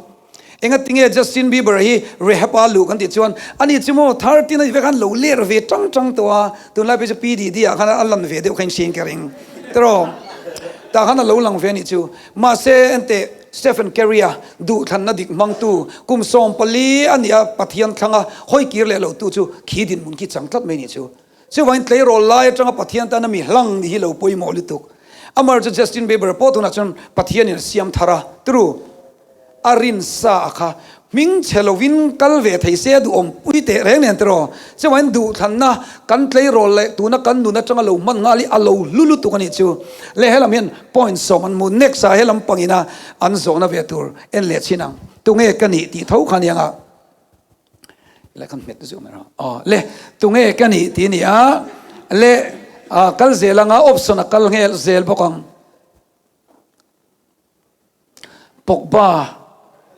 Engatinge Justin Bieber hi rehab a luh kan tih chuan ani chu maw 13 a nih vek khan lo ler ve tang tang tawh a, tunlai phei chu PDD ah khan a lan ve deuh kha in hriain ka ring tiraw tah khan a lo lang ve a nih chu. Mahse enteh Stephen Curry a duhthlanna dik hmangtu kum 14 a nih a Pathian thlanga hawi kir leh lo tu chu khi dinhmun khi chang tlat mai a nih chu. Chuvangin tleirawl lai atanga Pathian tana mi hlang nih hi lo pawimawh lutuk. Amar chu Justin Bieber pawh tunah chuan Pathianin a siam thar a, turu. A rin sa a kha hming chhe lovin kal ve thei se a duhawm pui teh reng nen tiraw. Chuvangin duhthlanna kan tleirawl leh tuna kan nun atanga lo hman nghal hi a lo hlu lutuk a nih chu. Le helam hian point sawm an hmu next ah helam pangina an zawhna ve tur en leh chhin ang. Tunge ka nih tih tho kha aniang a. Le kan hmet zuk mai aw le tunge ka nih tih a ni a. Le kal zel anga option a kal nghel zel bawk ang. Pogba,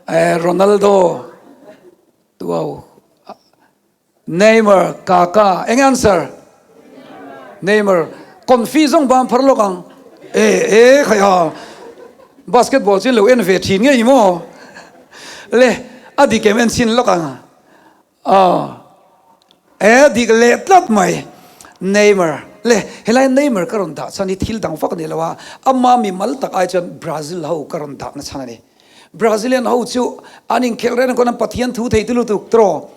Ronaldo, tuau, Neymar, Kaka, eng answer? Neymar, confi zawng ban phar lawk ang. E e khai ha. Basketball chu lo en ve thin ngei maw? Le, a dik em en chhin lawk ang. Aw e dik leh tlat mai Neymar le helai Neymar ka rawn dah chhan hi thil dang vak a ni lo a ama mi mal tak ai chuan Brazil ho ka rawn dah na chhan a ni Brazilian ho chu an inkhelh reng khawn an Pathian thu thei tu lutuk tawh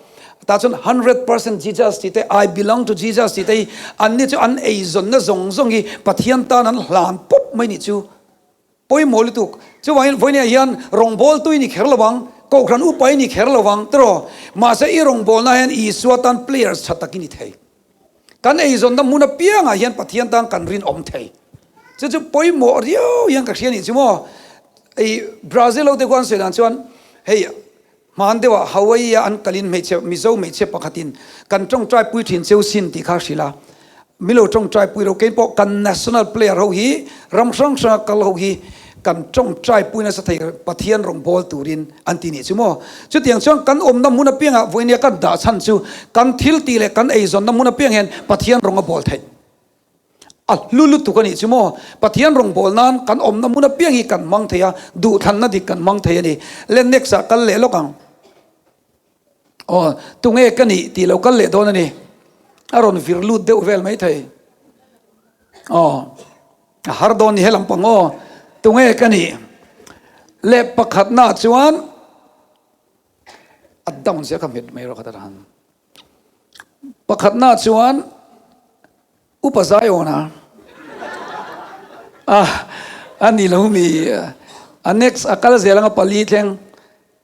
tah chuan 100% Jesus tih te I belong to Jesus tih te hi an ni chu an eizawnna zawng zawng hi Pathian tan an hlan pawp mai nih chu. Pawimawh lutuk. Chuvangin vawinia hian rawngbawltu i ni kher lo ang, Kohhran upa i ni kher lo ang, tiraw? Mahse i rawngbawlna hian Isua tan players tha tak i ni thei. Kan eizawnna hmun apiangah hian Pathian tan kan rinawm thei. Chu chu pawimawh riau hian ka hria nih chu maw. Ei Brazil ho te khuan sawi dan chuan hei Hmaan deuhah Hawaii-a an kalin hmeichhe, Mizo hmeichhe pakhatin kan tawngtai pui thin cheu sin tih kha a hrilh a. Milo tawngtai pui ro kein pawh kan national player ho hi ram hrang hranga kal ho hi kan tawngtai pui nasa thei Pathian rawngbâwl turin an ti nih chu maw. Chutiang chuan kan awmna hmun apiangah vawinia kan dah chhan chu kan thil tih leh kan eizawnna hmun apiang hian Pathian rawng a bawl theih. A hlu lutuk a nih chu maw? Pathian rawngbâwl nân kan awmna hmun apiang hi kan hmang thei a, duhthlanna dik kan hmang thei a ni. Le next ah kal leh lawk ang. Aw, tunge ka nih tih lo kal leh dawn a ni. A rawn vir lut deuh vel mai thei. Aw, a har dawn ni he lampang aw. Tunge ka nih? Le pakhatnaah chuan a down zel kha hmet mai rawh kha ta han. Pakhatna chuan Upa Zion-a a a ni lo mi a next a kal zel anga pali thleng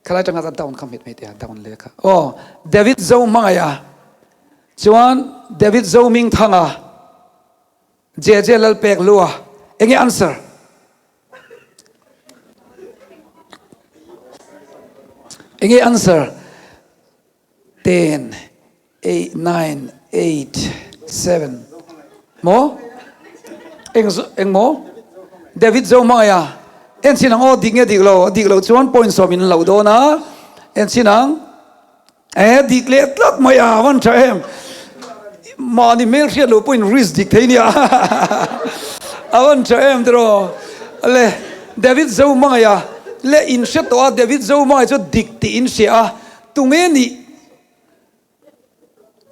khalai tanga ta down kha hmet mai te a down leh kha aw David Zohmangaia chuan David Zohmingthanga JJ Lalpekhlua enge answer enge answer 10, 8, 9, 8, 7 Maw? Eng eng maw? David zo hmangaih a. En chin ang aw dik nge dik lo? A dik lo chuan point sawm in lo dawn a. En chin ang. E dik leh tlat mai a van tha em. Mahni hmel hriat lo pawhin risk dik thei nia. A van tha em tiraw. Le David zo hmangaih a. Le in hre tawh a David zo hmangaih chu dik tih in hria a. Tunge nih?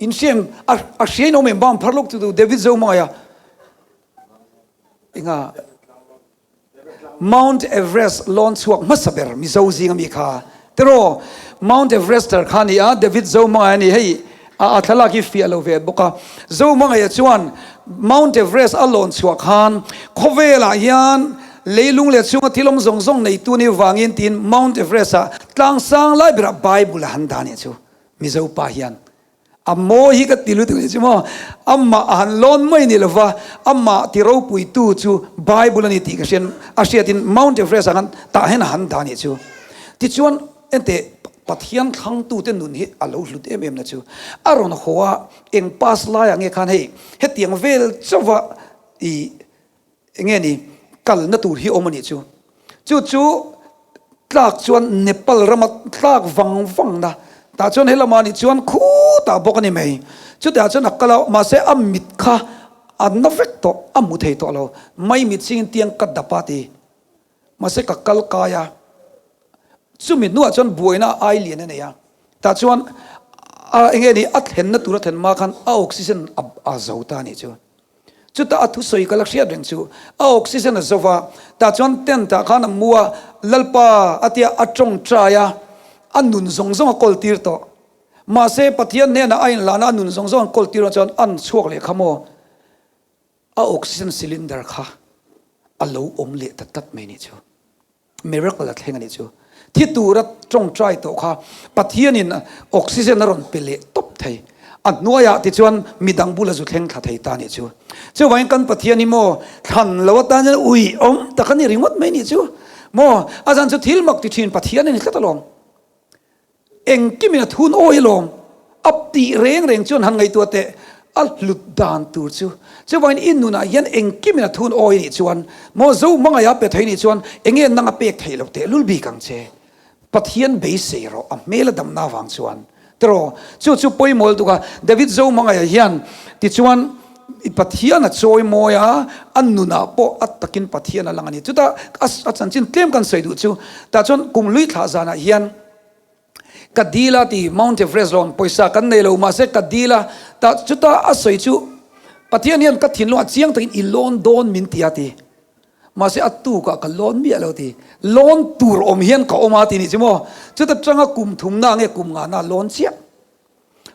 In hriam a hriain awm em bam phar lawk chu David Zohmangaia enga Mount Everest lawn chhuak hmasa ber Mizo zing ami kha tiraw Mount Everester kha ni a David Zohmangaia ni hei a a thlalak hi fiah lo ve bawk a Zohmangaia chuan Mount Everest a lawn chhuah khan khawvelah hian leilung leh chhunga thil awm zawng zawng neitu ni vangin tiin Mount Everest ah tlang sang lai berah Bible a han dah nih chu. Mizo pa hian a mawi hi ka ti lutuk ni chu maw, amah a han lawn mai ni lova, amah ti ropuitu chu Bible a ni tih ka hriat a hriatin Mount Everest ah khan tah hian a han dah nih chu. Tichuan enteh Pathian thlangtute nun hi a lo hlut em em na chu a rawn haw a, eng pass laiah nge khan hei hetiang vel chauha i Enge ni, kalna tur hi awm a nih chu. Chu chu tlak chuan Nepal rama tlak vang vang na, tah chuan helama nih chuan khutah bawk a ni mai. Chutah chuan a kal a, mahse a mit kha a na vek tawh, a hmu thei tawh lo. Mai mit chingin tiang ka dap a ti. Mahse ka kal kai a, chumi hnuah chuan buaina ai lian a nei a. Tah chuan a enge ni, a thlenna tur a thlen hma khan a oxygen a zo ta a nih chu. Chutah a thusawi ka la hriat reng chu a oxygen a zo va, tah chuan tent ah khan a mu a, Lalpa a tia a tawngtai a, a nun zawng zawng a kawl tir tawh. Mahse Pathian hnenah a inhlahna a nun zawng zawng an kawl tir chuan an chhuak leh kha maw? A oxygen cylinder kha a lo awm leh ta tlat mai nih chu. Miracle a thleng a nih chu. Thi tura tawngtai tawh kha Pathianin oxygen a rawn pe leh tawp thei. A hnuaiah tichuan midang bula zu thleng thla thei ta a nih chu. Chuvangin kan Pathian hi maw thlan lo atan hian ui awm tak a ni ringawt mai nih chu. Maw a zan chu thil mak ti thin Pathian a ni tlat alawm. Engkimin a thun awi alawm. A tih reng reng chuan han ngaihtuah teh a hlut dan tur chu. Chuvangin i nunah hian engkimin a thun awi nih chuan maw zo hmangaih a pe thei nih chuan enge nang a pek theih loh teh lul bik ang che. Pathian beisei rawh a hmel a damna avang chuan tiraw. Chu chu pawimawh lutuk a David zo hmangaih hian tichuan i Pathian a chawi mawi a, a nunah pawh a takin Pathian a lang a ni. Chutah a chanchin tlem kan sawi duh chu tah chuan kum hlui thlah zanah hian Ka dil a ti, Mount Everest rawn pawisa kan nei lo mahse ka dil a, tah chutah a sawi chu Pathian hian ka thinlung ah chiang takin i lawn dawn min ti a ti. Mahse a tukah ka lawn miah lo ti. Lawn tur awm hian ka awm a ti nih chu maw. Chuta tanga kum thumna nge kum ngana lawn chiah.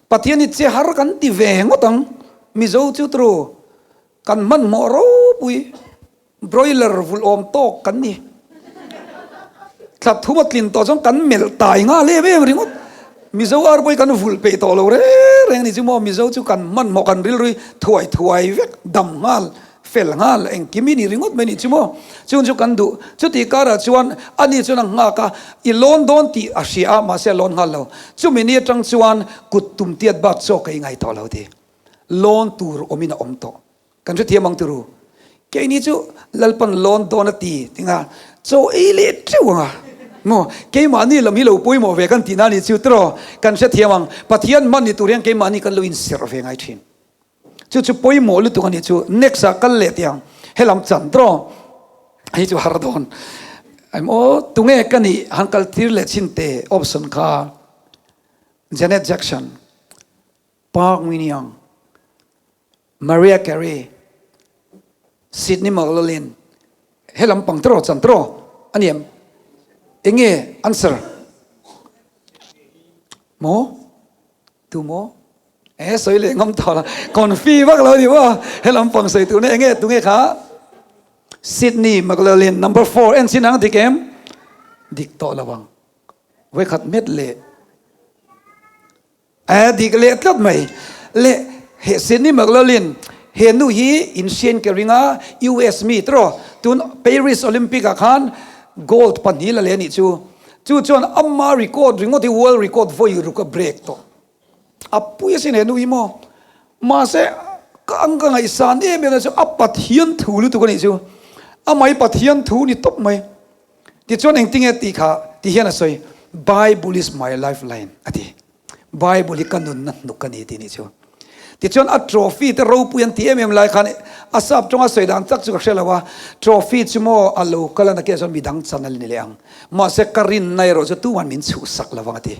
Pathian hi che har kan ti ve ngawt ang. Mizo chu tru kan hmanhmawh ropui. Broiler vulh awm tawk kan ni. Thla thum a tlin tawh chuan kan melh tai nghal em em ringawt. Mizo ar pawh hi kan vulh peih tawh lo reng reng a ni chu maw. Mizo chu kan hmanhmawh kan rilru hi thuai thuai vek dam nghal fel nghal engkim hi ni ringawt mai a ni chu maw. Chung chu kan duh. Chutih karah chuan ani chuan a nghak a, i lawn dawn tih a hria a mahse a lawn nghal lo. Chumi ni atang chuan kut tum tiat bak chaw ka ingai tawh lo ti. Lawn tur awmin a awm tawh. Kan hrethiam ang turu. Keini chu Lalpan lawn dawn a ti tinga chaw ei leh teuh anga maw keimahni lam hi lo pawimawh ve kan tihna a ni chu tiraw kan hrethiam ang. Pathian hman ni tur hian keimahni kan lo inserh ve ngai thin. Chu chu pawimawh lutuk a ni chu. Next ah kal leh tih ang helam chan tiraw hei chu har dawn. Emaw tunge ka nih han kal tir leh chhin te option kha Janet Jackson, Park Min-young, Mariah Carey, Sydney McLaughlin, he lampang tiraw chan tiraw a ni em? Enge answer? Maw? Tu maw? E sawi leh ngam tawh la, confi vak lo a ni maw? He lampang sawi tur nia enge tunge kha? Sydney McLaughlin number 4 en chin ang dik em? Dik tawh lo ang. Vawikhat met leh. A dik leh tlat mai. Le he Sydney McLaughlin he nu hi in hriain ka ring a, US mi tiraw tun Paris Olympic ah khan gold pahnih la leh a nih chu. Chu chuan ama record ringawt hi world record vawi ruk a break tawh. A pui asin he nu hi maw. Mahse ka ang ka ngaihsan em em na chu a Pathian thu lutuk a nih chu. Amah hi Pathian thu ni tawp mai. Tichuan engtinge tih kha ti hian a sawi, Bible is my lifeline a ti. Bible hi ka nunna hnuk a ni tih nih chu. Tichuan a trophy te ropui an ti em em lai khan a sap tawnga sawi dan tak chu ka hre lo a, trophy chu maw a lo kal a nakinah chuan midang chan a ni leh ang. Mahse ka rinna erawh chu tuman min chhuhsak lo vang a ti.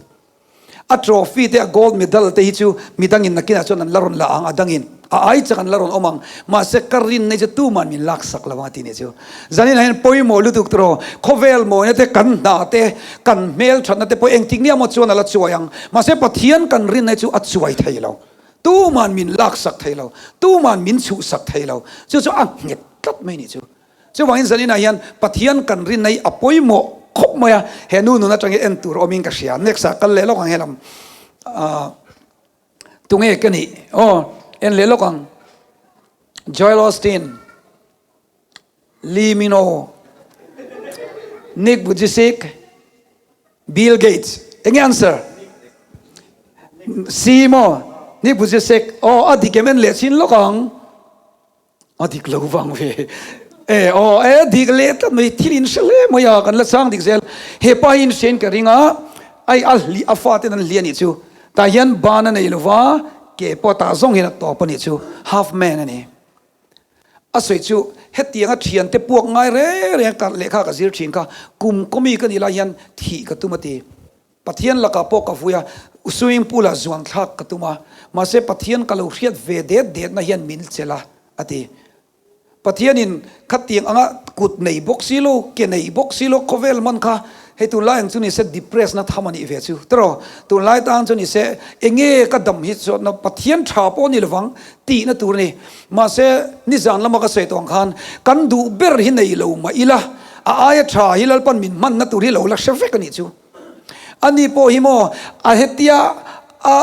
A trophy te a gold medal te hi chu midangin nakinah chuan an la rawn la ang, a dangin a ai chak an la rawn awm ang. Mahse ka rinna hi chu tuman min laksak lo ang a ti nih chu. Zaninah hian pawimawh lutuk tawh khawvel mawina te kan hna te kan hmelthatna te pawh engtik nia maw chuan a la chuai ang. Mahse Pathian kan rinna hi chu a chuai thei lo. Tuman min laksak thei lo, tuman min chhuhsak thei lo. Chu chu a nghet tlat mai nih chu. Chuvangin zaninah hian Pathian kan rinna hi a pawimawh khawp mai a, he nu nun atangin en tur awmin ka hria. Next ah kal leh lawk ang helam. Ahh tunge ka nih? Aw en leh lawk ang. Joel Osteen, Lee Min-ho, Nick Vujicic, Bill Gates. Enge answer? C maw? Nick Vujicic. Aw a dik em en leh chin lawk ang. A dik lo vang ve. E aw e dik leh tlat mai thil in hre hle mai a kan la chang dik zel. He pa hi in hriain ka ring a, ai a hli a fa ten an hli a nih chu. Tah hian ban a nei lo va, ke pawh tah zawng hian a tawp a nih chu. Half man a ni. A sawi chu hetianga thiante puak ngai reng reng ka lehkha ka zir thin kha kum kawmi ka nih lai hian thih ka tum a ti. Pathian lakah pawh ka vui a, swimming pool ah zuan thlak ka tum a, mahse Pathian ka lo hriat ve det detna hian min chelh a, a ti. Pathianin khatiang anga kut nei bawk si lo, ke nei bawk si lo, khawvel man kha hei tunlai ang chu ni se depress na tham a nih ve chu tiraw? Tunlai tan chu ni se enge ka dam hi chuan Pathian tha pawh ni lovang tihna tur a ni. Mahse nizan lama ka sawi tawh ang khan kan duh ber hi nei lo mah ila a aia tha hi Lalpan min hmanna tur hi lo la hre vek a nih chu. Ani pawh hi maw a hetia a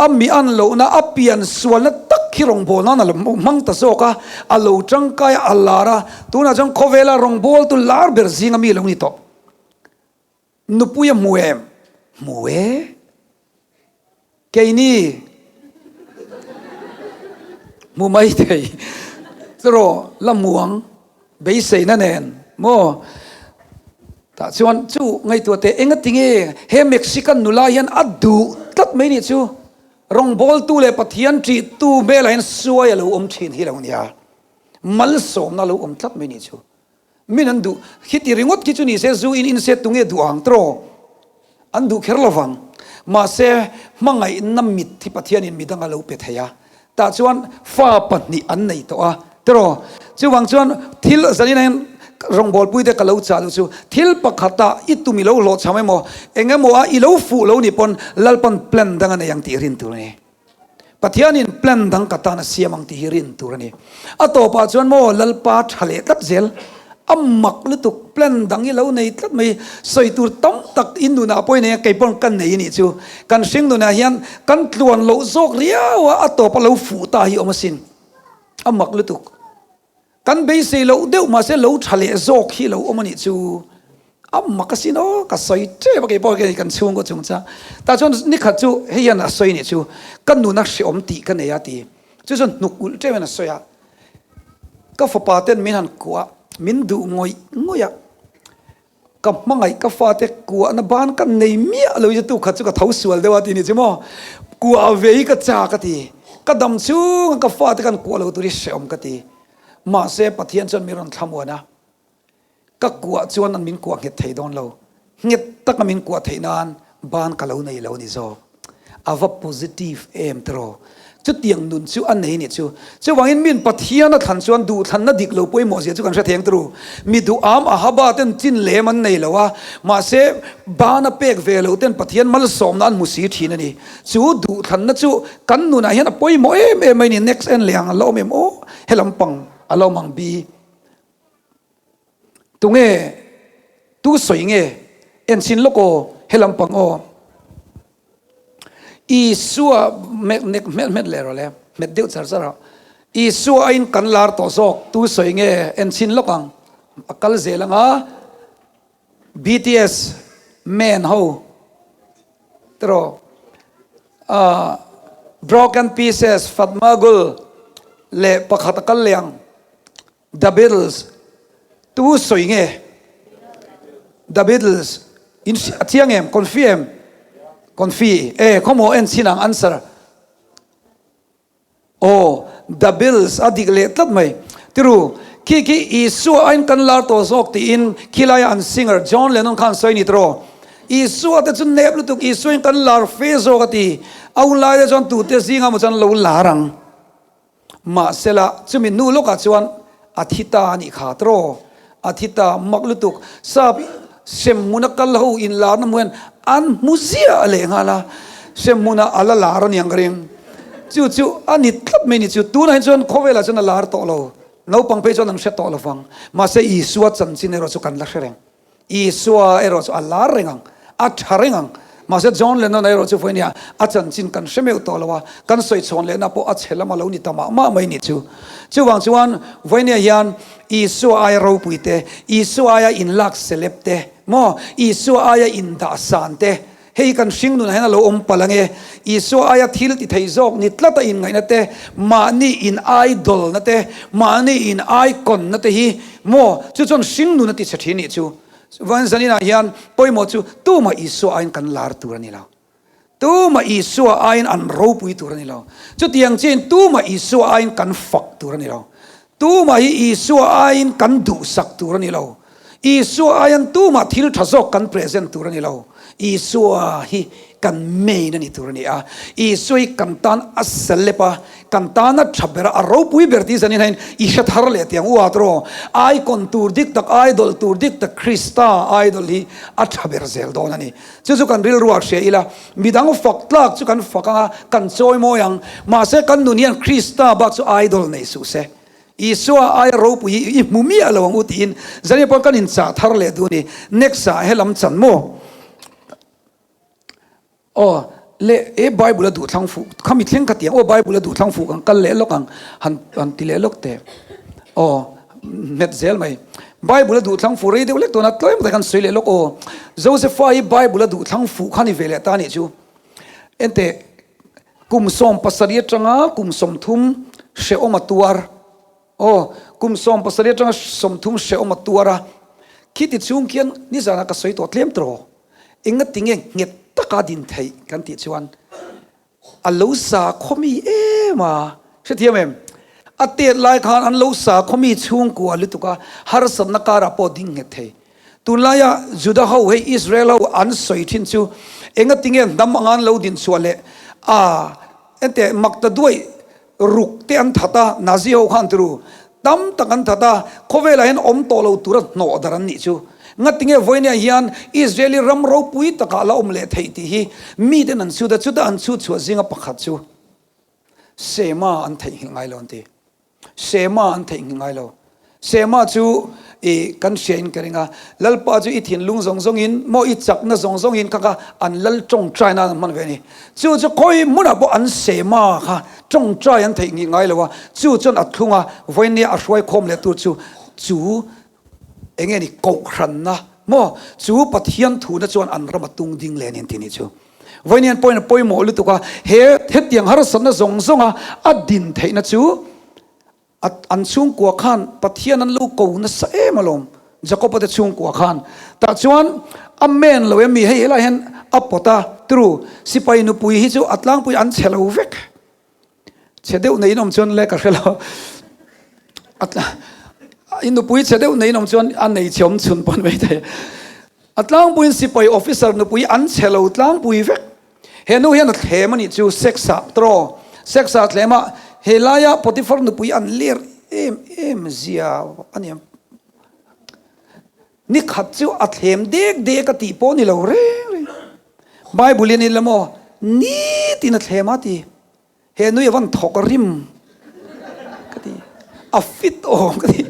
a mi an lohna a pian sualna tak hi rawngbâwl nân a lo hmang ta zawk a, a lo tangkai a, a lar a, tunah chuan khawvela rawngbâwltu lar ber zinga mi lo ni tawh. Nupui a hmu em? Hmu e. Keini hmu mai thei chu la muang beiseina nen maw? Tah chuan chu ngaihtuah teh enga tinge he Mexican nula hian a duh tlat mai nih chu rawngbawltu leh Pathian ṭihtu hmelah hian suai a lo awm ṭhin hi lo nia malsawmna a lo awm tlat mai nih chu. Min an duh khiti ringawt khi chu ni se zu in in se tunge duh ang tiraw? An duh kher lovang. Mahse hmangaihna mit hi Pathianin midang a lo pe thei a. Tah chuan fa pahnih an nei tawh a tiraw? Chuvang chuan thil zanin hian rawngbawlpui te ka lo chah duh chu thil pakhatah i tum i lo hlawhchham emaw eng emaw a i lo fuh lo ni pawn Lalpan plan dang a nei ang tih rin tur a ni. Pathianin plan dang ka tan a siam ang tih hi rin tur a ni. A tawpah chuan maw Lalpa tha leh tlat zel, a mak lutuk, plan dang i lo nei tlat mai, sawi tur tam tak in nunah pawh i nei a, kei paw'n ka nei a nih chu. Kan hring nunah hian kan tluan loh zawk riau a, a tawpa lo fuh ta hi awm asin. A mak lutuk. Kan beisei loh deuh mahse lo tha leh zawk hi lo awm a nih chu a mak asin aw ka sawi tep a keipawh hian kan chhungkaw chung cha tah chuan nikhat chu hei hian a sawi nih chu ka nun a hreawm tih ka nei a ti chu chuan hnuk ulh teuh hian a sawi a ka fapa ten min han kuah min duh ngawih ngawih a. Ka hmangaih ka fate kuahna ban ka nei miah lo hi chu tukhat chu ka tho sual deuh a ti ni chu maw. Kuah ve hi ka chak a ti. Ka dam chhunga ka fate khan kuah lo tur hi hrehawm ka ti. Mahse Pathian chuan min rawn thlamuan a, ka kuah chuan an min kuah nghet thei dawn lo. Nghet taka min kuah theih nan ban ka lo nei lo ni zawk. A va positive em tiraw? Chutiang nun chu a nei nih chu. Chuvangin min Pathian a thlan chuan duhthlanna dik lo pawimawh zia chu kan hre theng turu. Mi duham Ahaba ten chin lem an nei lo a, mahse ban a pek ve loh ten Pathian malsawmna an hmu si thin a ni. Chu duhthlanna chu kan nunah hian a pawimawh em em mai ni. Next en leh ang a la awm em aw? Helam pang a la awm ang bi. Tunge tu sawi nge enchhin lawk aw helam pang aw Isua hmet nek hmet hmet leh rawh le hmet deuh char char a Isua aiin kan lar tawh zawk tu sawi nge enchhin lawk ang a kal zel anga BTS man ho tiraw ah Broken Pieces Fatma Gul leh pakhat a kal leh ang. The Beatles tu sawi nge? The Beatles in a chiang em? Confi em? Confi e khawmaw en chin ang answer. Aw The Beatles a dik leh tlat mai. Tiru khi khi Isua aiin kan lar tawh zawk tiin khilaia an singer John Lennon khan sawi ni tiraw? Isua te chu nep lutuk, Isua in kan lar fe zawk a ti. A hun lai te chuan tute zingah maw chuan lo lar ang. Mahsela, chumi hnu lawkah chuan a thi ta a nih kha tawh. A thi ta mak lutuk. Sap hremhmuna kal ho inlarna hmuh hian an hmu ziah leh nghal a, hremhmunah a la lar a ni ang ka ring. Chu chu a ni tlat mai ni chu. Tunah hi chuan khawvelah chuan a lar tawh lo. Naupang phei chuan an hre tawh lo vang. Mahse Isua chanchin erawh chu kan la hre reng. Isua erawh chu a lar reng ang, a tha reng ang. Mahse John Lennon erawh chu vawi nia a chanchin kan hre meuh tawh lo a, kan sawi chhawn lehna pawh a chhe lam a lo ni ta mah mah mai ni chu. Chuvang chuan vawi nia hian Isua aia ropui te, Isua aia inlak celeb te, maw Isua aia indah san te, Hei kan hring nunah hian a lo awm palh ange. Isua aia thil ti thei zawk ni tlat a inngaihna te, mahni in idol na te, mahni in icon na te hi maw chu chuan hring nun a ti chhe thin nih chu. Chuan zaninah hian pawimawh chu tumah Isua aiin kan lar tur a ni lo. Tumah Isua aiin an ropui tur a ni lo. Chutiang chiahin tumah Isua aiin kan fak tur a ni lo. Tumah hi Isua aiin kan duhsak tur a ni lo. Isua aian tumah thil tha zawk kan present tur a ni lo. Isua hi kan main a ni tur a ni a. Isua hi kan tan a celeb a, kan tan a tha ber a, a ropui ber tih zanin hian i hre thar leh tiang u at rawh. Icon tur dik tak, idol tur dik tak Krista idol hi a tha ber zel dawn a ni. Chu chu kan rilruah hria ila, midang fak tlak chu kan fak ang a, kan chawi mawi ang. Mahse kan nun hian Krista bak chu idol nei suh se. Isua aia ropui hi i hmu miah lo ang u tiin zania pawh kan inchah thar leh duh a ni. Next ah helam chan maw? Aw le e Bible a duhthlang fuh khami thleng kha tiang aw Bible a duhthlang fuh kan kal leh lawk ang han han ti leh lawk teh. Aw nghet zel mai. Bible a duhthlang fuh rei deuh lek tawna tlem tak kan sawi leh lawk aw. Josepha hi Bible a duhthlang fuh kha ni ve leh ta a nih chu. Enteh Kum 17 atanga kum 30 hrehawm a tuar. Aw, kum 17 atanga 30 hrehawm a tuar a. Khiti chhung khian nizanah ka sawi tawh tlem tawh. Engatinge nghet taka din theih kan tih chuan a lo sa khawmi em a. Hrethiam em? A tet lai khan an lo sa khawmi chhungkua lutuk a, harsatna karah pawh ding nghet thei. Tunlaia Juda ho hei Israel ho an sawi thin chu engatinge hnam anga an lo din chhuah leh a enteh mak ta duai ruk te an that a Nazi ho khan turu tam tak an that a khawvelah hian awm tawh lo tura hnawh dar an nih chu ngatinge vawinia hian Israeli ram ropui takah la awm leh theih tih hi miten an chhut a chuta an chhut chhuah zinga pakhat chu Sema an theihnghilh ngai lo an ti. Sema an theihnghilh ngai lo. Sema chu i kan hria in ka ring a, Lalpa chu i thinlung zawng zawng in maw i chakna zawng zawng in kha kha an lal tawngtai nan an hman ve a ni. Chu chu khawi hmunah pawh an Sema kha tawngtai an theihnghilh ngai lo a, chu chuan a thlung a, vawinia a hruai khawm leh tur chu chu eng nge ni kohhranna maw chu Pathian thuna chuan an ram a tung ding leh a ni an ti a nih chu. Vawiin pawhin a pawimawh lutuk a, he hetiang harsatna zawng zawnga a din theihna chu a an chhungkua khan Pathian an lo ko nasa em alawm, Jakob-a te chhungkua khan. Tah chuan a men lo em mi hei helai hian a pawt a, tru sipai nupui hi chu a tlangpui an chhe lo vek. Chhe deuh neiin awm chuan le ka hre lo. A tla i nupui chhe deuh neiin awm chuan a nei chhe awm chhun pawn mai thei. A tlangpuiin sipai officer nupui an chhe lo tlangpui vek. He nu hian a thlem a nih chu sex ah tawh sex ah thlem a he laia Potiphar nupui an ler em em zia a ni. Ni khat chu a thlem dek dek a tih pawh ni lo reng reng. Bible in ila maw nitin a thlem a ti. He nui a van thawk a rim ka ti. A fit awm ka ti.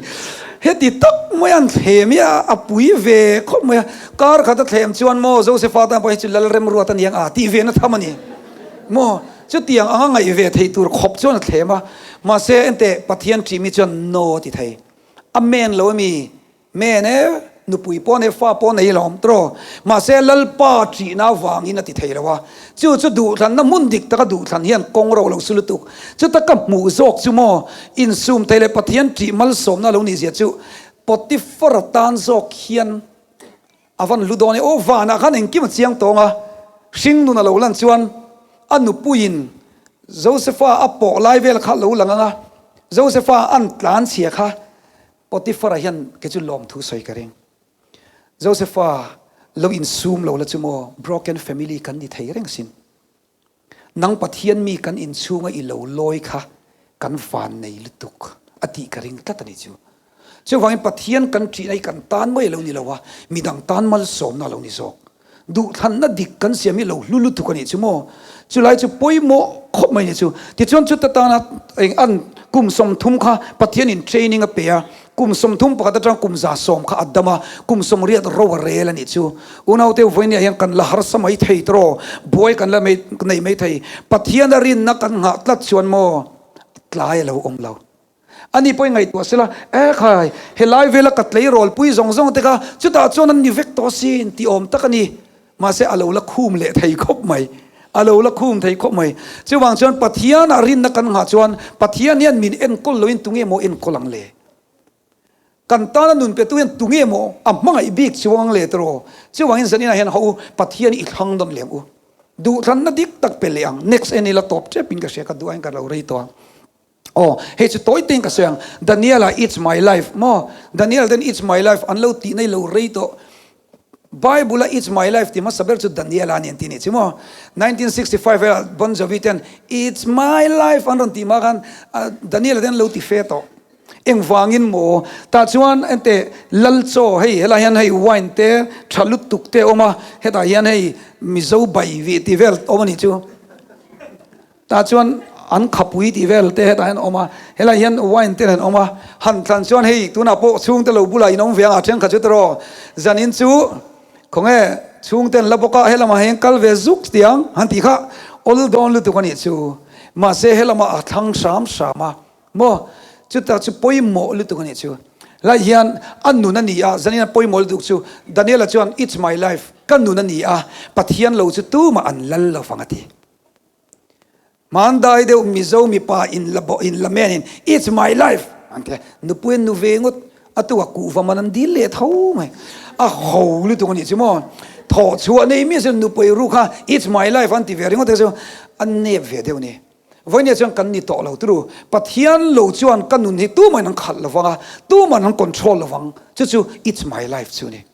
Heti tak mai an thlem hi a pui ve khawp mai a. Kar khat a thlem chuan maw Josepha tan pawh hi chu lal remruat a niang a tih ve na tham a ni. Maw chutiang anga ngaih ve theih tur khawp chuan a thlem a. Mahse enteh Pathian ṭih mi chuan no a ti thei. Amen lo ami? Men e, nupui pawh nei, fa pawh nei lo awm tawh. Mahse, Lalpa ṭihna avangin a ti thei lo a. Chu chu duhthlanna hmun dik taka duhthlan hian kawng ro lo su lutuk. Chuta ka hmuh zawk chu maw, insum thei leh Pathian ṭih malsawmna lo nihzia chu Potiphar tan zawk hian a van hlu dawn e. Aw, vanah khan engkim a chiang tawng a, hringnun a lo lan chuan a nupuiin Josepha a pawh lai vel kha lo lang ang a, Josepha an tlanchhia kha Potiphar-a hian kei chu lawmthu sawi ka ring. Josepha. Lo insum lo la chu maw broken family kan ni thei reng sin. Nang Pathian mi kan inchhunga i lo lawi kha kan van nei lutuk a tih ka ring tlat a ni chu. Chuvangin Pathian kan ṭihna hi kan tan mai a lo ni lo a, midang tan malsawmna a lo ni zawk. Duhthlanna dik kan siam hi lo hlu lutuk a nih chu maw? Chulai chu pawimawh khawp mai a ni chu. Tichuan chuta tana eng an kum 30 kha Pathianin training a pe a, kum 30 pakhat atang kum 110 kha a dam a, kum 80 ro a rel a nih chu. Unaute vawinia hian kan la harsa mai thei tawh, buai kan la nei mai thei. Pathiana rinna kan nghah tlat chuan maw tlai a lo awm lo. Ani pawhin ngaihtuah sela, E khai, helai vela ka tleirawl pui zawng zawng te kha chutah chuan an ni vek tawh asin tih awm tak a ni. Mahse a lo la khum leh thei khawp mai. A lo la khum thei khawp mai. Chuvang chuan Pathianah rinna kan nghah chuan Pathian hian min enkawl loin tunge maw enkawl ang le? Kan tana nun petu hian tunge maw a hmangaih bik chuang ang le tiraw? Chuvangin zaninah hian haw u, Pathian i thlang dawn leh ang u. Duhthlanna dik tak pe leh ang. Next en ila tawp tepin ka hria, ka duh aiin ka lo rei tawh ang. Aw, hei chu tawi tein ka sawi ang, Daniel-a It's my life maw? Daniel ten It's my life an lo tih na i lo rei tawh. Bible-a It's my life ti hmasa ber chu Daniel-a a ni an ti nih chu maw? 1965 velah Bon Jovi ten It's my life an rawn tih hma khan Daniel-a ten an lo ti fe tawh. Engvangin maw? Tah chuan enteh lal chaw hei helai hian hei wine te tha lutuk te a awm a, hetah hian hei Mizo bai vih tih vel awm a nih chu. Tah chuan an khapui tih vel te hetah hian a awm a, helaiah hian wine te an awm a, han thlan chuan hei tunah pawh chhungte lo bulah in awm ve ang a thenkhat chu tiraw zanin chu khawnge chhungte an la bawk a helamah hian kal ve zuk tiang han tih kha awl dawn lutuk a nih chu mahse helamah a thlang hram hram a maw chuta chu pawimawh lutuk a nih chu helaiah hian a nun a ni a zanin a pawimawh lutuk chu Daniela chuan it's my life ka nun a ni a Pathian lo chu tumah an lal lo vang a ti. Hmandai deuh Mizo mipa in la bawh in la men in it's my life an ti a, nupui an nu ve ngawt a tu a kuhva man an dil leh tho mai, a ho lutuk a nih chu maw, thawh chhuah nei miah chuan nupui ru kha it's my life an ti ve ringawt te chu an nep ve deuh a ni. Vawinia chuan kan ni tawh lo turu, Pathian lo chuan ka nun hi tumahin an khalh lovang a, tumahin an control lovang, chu chu it's my life chu a ni.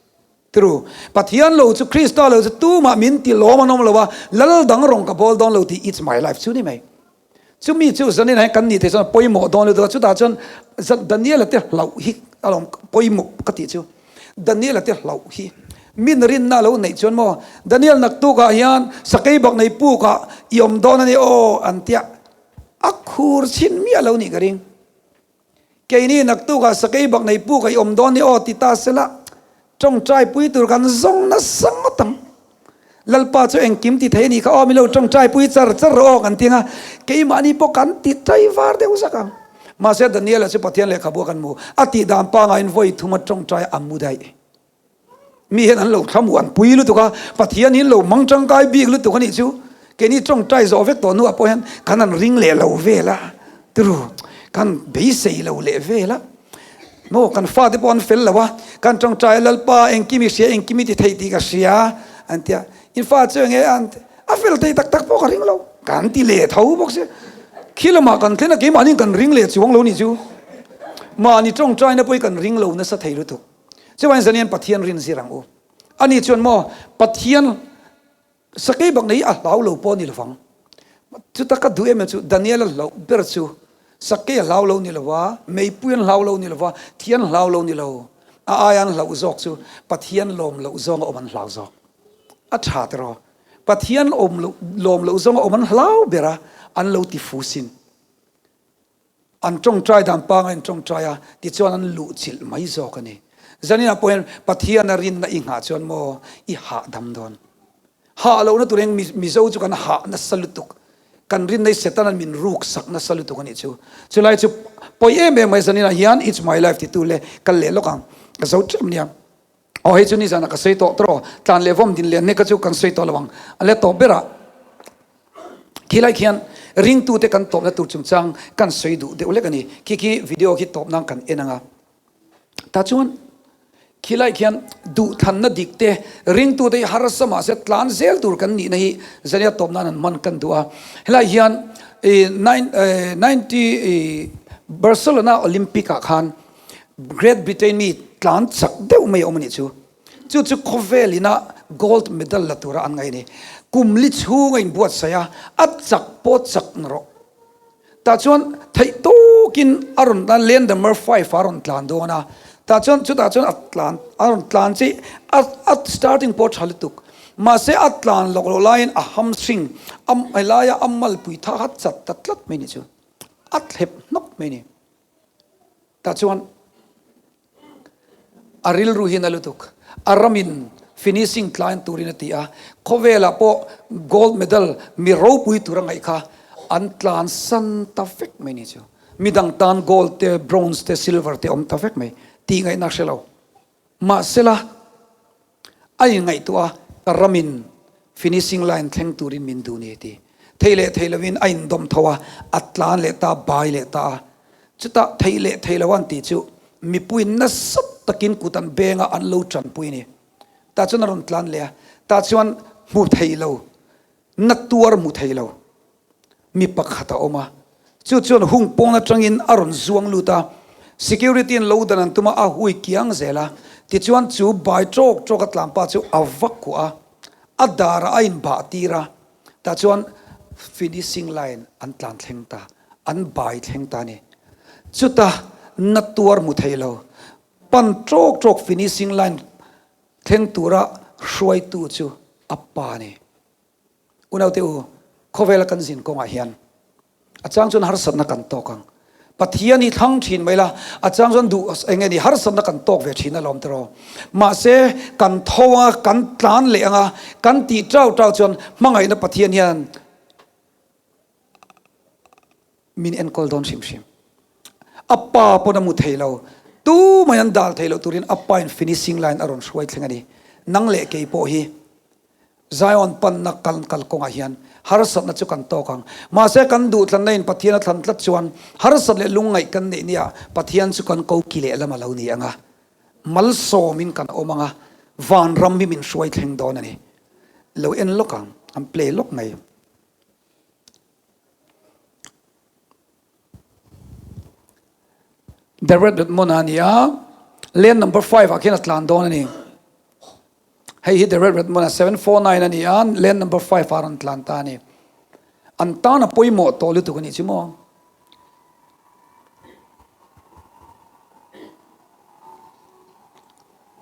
Tru, Pathian lo chu Krista lo chu tumah min ti lawm an awm lo a, lal dang rawng ka bawl dawn lo tih it's my life chu ni mai. Chumi chu zanin ah hian kan nih theih chuan a pawimawh dawn lutuk a, chutah chuan Daniela te hlauh hi a lawm pawimawh ka tih chu. Daniela te hlauh hi min rinna a lo neih chuan maw Daniel naktuk ah hian sakei bak nei puk ah i awm dawn a ni aw an tia a khur chhin miah lo nih ka ring. Keini naktukah sakei bak nei puk a i awm dawn ni aw ti ta sela, tawngtai pui tur kan zawng nasa ngawt ang. Lalpa chu engkim ti thei a nih kha aw, milo tawngtai pui char char rawh aw kan ti ang a, keimahni pawh kan ti tai var deuh zak ang. Mahse Daniela chu Pathian lehkhabu a kan hmu, a tih dan pangaiin vawi thuma tawngtai a mu daih. Mi hian an lo thlamuan pui lutuk a, Pathian hi an lo hmang tangkai bik lutuk a nih chu. Keini tawngtai zawh vek tawh hnuah pawh hian kan han ring leh lo vel a, turu kan beisei lo leh vel a. Maw kan fate pawh an fel lo a, kan tawngtai a Lalpa engkim i hria engkim i ti thei tih ka hria an ti a, in fa chu enge an a fel thei tak tak pawh ka ring lo kan ti leh tho bawk sia. Khi lamah kan thlen a keimahni kan ring leh chuang lo nih chu. Mahni tawngtaina pawh hi kan ring lo nasa thei lutuk. Chuvain zanian Pathian rin zir ang u. Ani chuan maw Pathian sakei bak nei a hlau lo pawh ni lovang. Chuta ka duh em em chu Daniel a hlauh ber chu sakei a hlau lo ni lova, meipui an hlau lo ni lova, thi an hlau lo ni lo. A aia an hlauh zawk chu Pathian lawm loh zawnga awm an hlau zawk. A tha tiraw? Pathian awm loh lawm loh zawnga awm an hlau ber a, an lo ti fu sin. An tawngtai dan pangai an tawngtai a, tichuan an luhchilh mai zawk a ni. Zaninah pawh hian Pathiana rinna i nghah chuan maw i hahdam dawn. Hah lohna tur hian Mizo chu kan hah nasa lutuk. Kan rinna hi Setana'n min ruk sak nasa lutuk a nih chu. Chulai chu pawi em em mai zaninah hian It's my life titu le kal leh lawk ang. Ka zo tep nia. Aw hei chu nizanah ka sawi tawh tawh tlan leh vawm din leh neka chu kan sawi tawh lo ang a let tawh berah khilai khian ringtute kan tawpna tur chungchang kan sawi duh deuh lek a ni khi khi video khi tawp nan kan en anga tah chuan khilai khian duhthanna dik te ringtute hi harsa mahse tlan zel tur kan nihna hi zania tawp nan an hman kan duh a helai hian 90 Barcelona Olympic ah khan Great Britain mi tlan chak deuh mai a awm a nih chu. Chu chu khawvel ina gold medal la tura an ngaih a ni. Kum li chhung a inbuatsaih a, a chak pawh chak na rawh. Tah chuan theih tawkin a rawn tlan, lane number five ah a rawn tlan dawn a, tah chuan chutah chuan a tlan a rawn tlan chi a a starting pawh tha lutuk. Mahse a tlan lawk loh laiin a hamstring a helaia a malpui tha kha chat ta tlat mai ni chu a thlep hnawk mai ni. Tah chuan a rilru hi na lutuk. A ramin finishing tlain turin a ti a, khawvelah pawh gold medal mi ropui tur a ngaih kha an tlan san ta vek mai ni chu. Midang tan gold te, bronze te, silver te awm ta vek mai tih ngaihna a hre lo. Mahsela A inngaihtuah a, ka ramin finishing line thleng turin min duh ni ti. Thei leh thei lovin a indawm tho a, a tlan leh ta, bai leh ta a. Chutah thei leh thei lo an tih chu mipuiin nasa takin kut an beng a, an lo tanpui a ni. Tah chuan a rawn tlan leh a, tah chuan hmu thei lo, na tuar hmu thei lo. Mi pakhat a awm a, chu chuan hung pawn atangin a rawn zuang lut a, security in lo dan an tum a, a hui kiang zel a, tichuan chu bai tawk tawk a tlanpa chu a va kuah a, a darah a inbah tir a, tah chuan finishing line an tlan thleng ta, an bai thleng ta a ni. Chuta na tuar hmu thei lo, pan tawk tawk finishing line thleng tura hruaitu chu a pa a ni. Unaute u, khawvela kan zin kawngah hian a chang chuan harsatna kan tawk ang. Pathian hi thlang thin mai la, a chang chuan duh eng nge ni harsatna kan tawk ve thin alawm tiraw. Mahse, kan tho anga, kan tlan leh anga, kan tih tau tau chuan hmangaihna Pathian hian min enkawl dawn hrim hrim. A pa pawn a mu thei lo, tumah an dal thei loh turin a pa in finishing line a rawn hruai thleng a ni. Nang leh kei pawh hi Zion panna kal kal kawngah hian harsatna chu kan tawk ang. Mahse kan duhthlanna in Pathian a thlan tlat chuan harsat leh lungngaih kan neih nia Pathian chu kan ko ki lehlam a lo ni ang a, malsawmin kan awm ang a, vanram hi min hruai thleng dawn a ni. Lo en lawk ang, an play lawk mai. The Red Redmond a ni a, lane number five ah khian a tlan dawn a ni. Hei hi The Red Redmond a 749 a ni a, lane number five ah a rawn tlan ta a ni. An tan a pawimawh tawh lutuk a nih chu maw.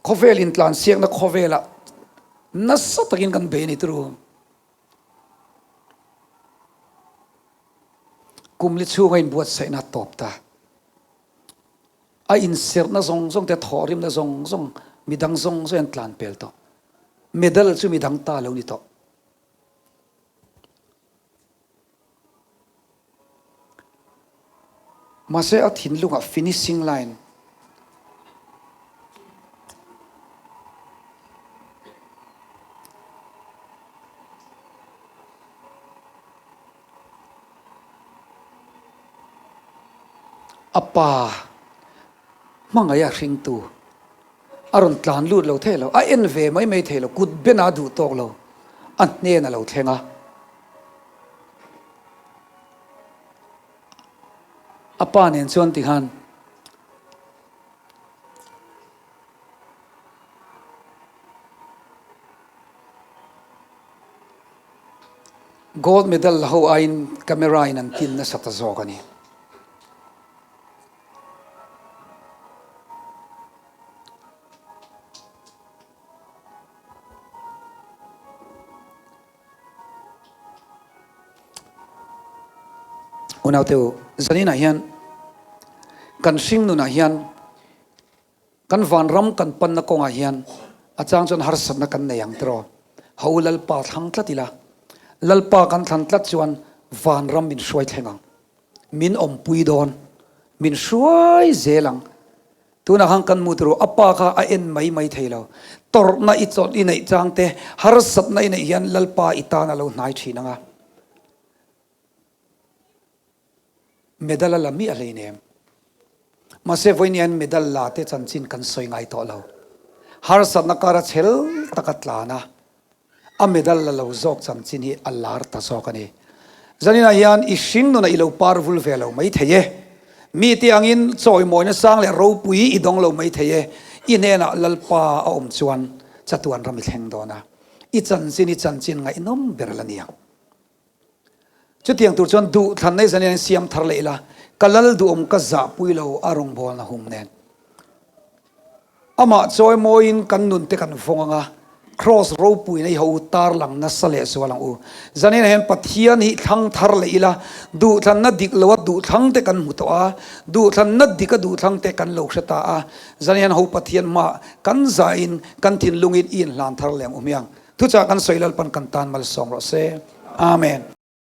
Khawvel intlansiakna khawvelah nasa takin kan bei a ni turu. Kum li chhunga inbuatsaihna a tawp ta. A inserhna zawng zawng te, a thawhrimna zawng zawng, midang zawng zawng an tlan pel tawh. Medal chu midang ta lo ni tawh. Mahse a thinlungah finishing line A pa hmangaih a hringtu a rawn tlan lut lo thei lo, a en ve mai mai thei lo, kut ben a duh tawk lo, a hnen a lo thleng a. A pa nen chuan tikhan Gold medal la ho aiin camera in an tin nasa ta zawk a ni. Unaute u, zaninah hian kan hring nunah hian Kan vanram kan panna kawngah hian a chang chuan harsatna kan nei ang tiraw? Ha u Lalpa thlang tlat ila, Lalpa kan thlan tlat chuan vanram min hruai thleng ang, min awmpui dawn, min hruai zel ang. Tunah khan kan mu tiraw a pa kha a en mai mai thei lo. Tawrhna i chawlh i neih chang te, harsatna i neih hian Lalpa i tan a lo hnai thin ang a. Medal a la miah hleinem. Mahse vawiin medal la te chanchin kan sawi ngai tawh lo. Harsatna kara chhel taka tlan a, a medal la lo zawk chanchin hi a lar ta zawk a ni. Zaninah hian i hring nunah i lo par vul ve lo mai thei e. Mite angin chawimawina sang leh ropui i dawng lo mai thei e. I hnenah Lalpa a awm chuan. Chatuan ram i thleng dawn a, i chanchin i chanchin ngaihnawm ber la ni ang. Chutiang tur chuan duhthlanna i zanin siam thar leh ila, ka lal duhawm ka zahpui lo a rawngbawlna hum nen. Amah chawimawiin kan nun te kan vawng ang a, Kraws ropuina i ho u tarlang nasa leh zual ang u. Zaninah hian Pathian hi thlang thar leh ila, duhthlanna dik loa duhthlang te kan hmu tawh a, duhthlanna dika duhthlang te kan lo hre ta a, zanin hian ho Pathian hmaah kan zahin kan thinlungin i inhlan thar leh ang u hmiang. Thuchah kan sawi Lalpan kan tan malsawm rawh se. Amen.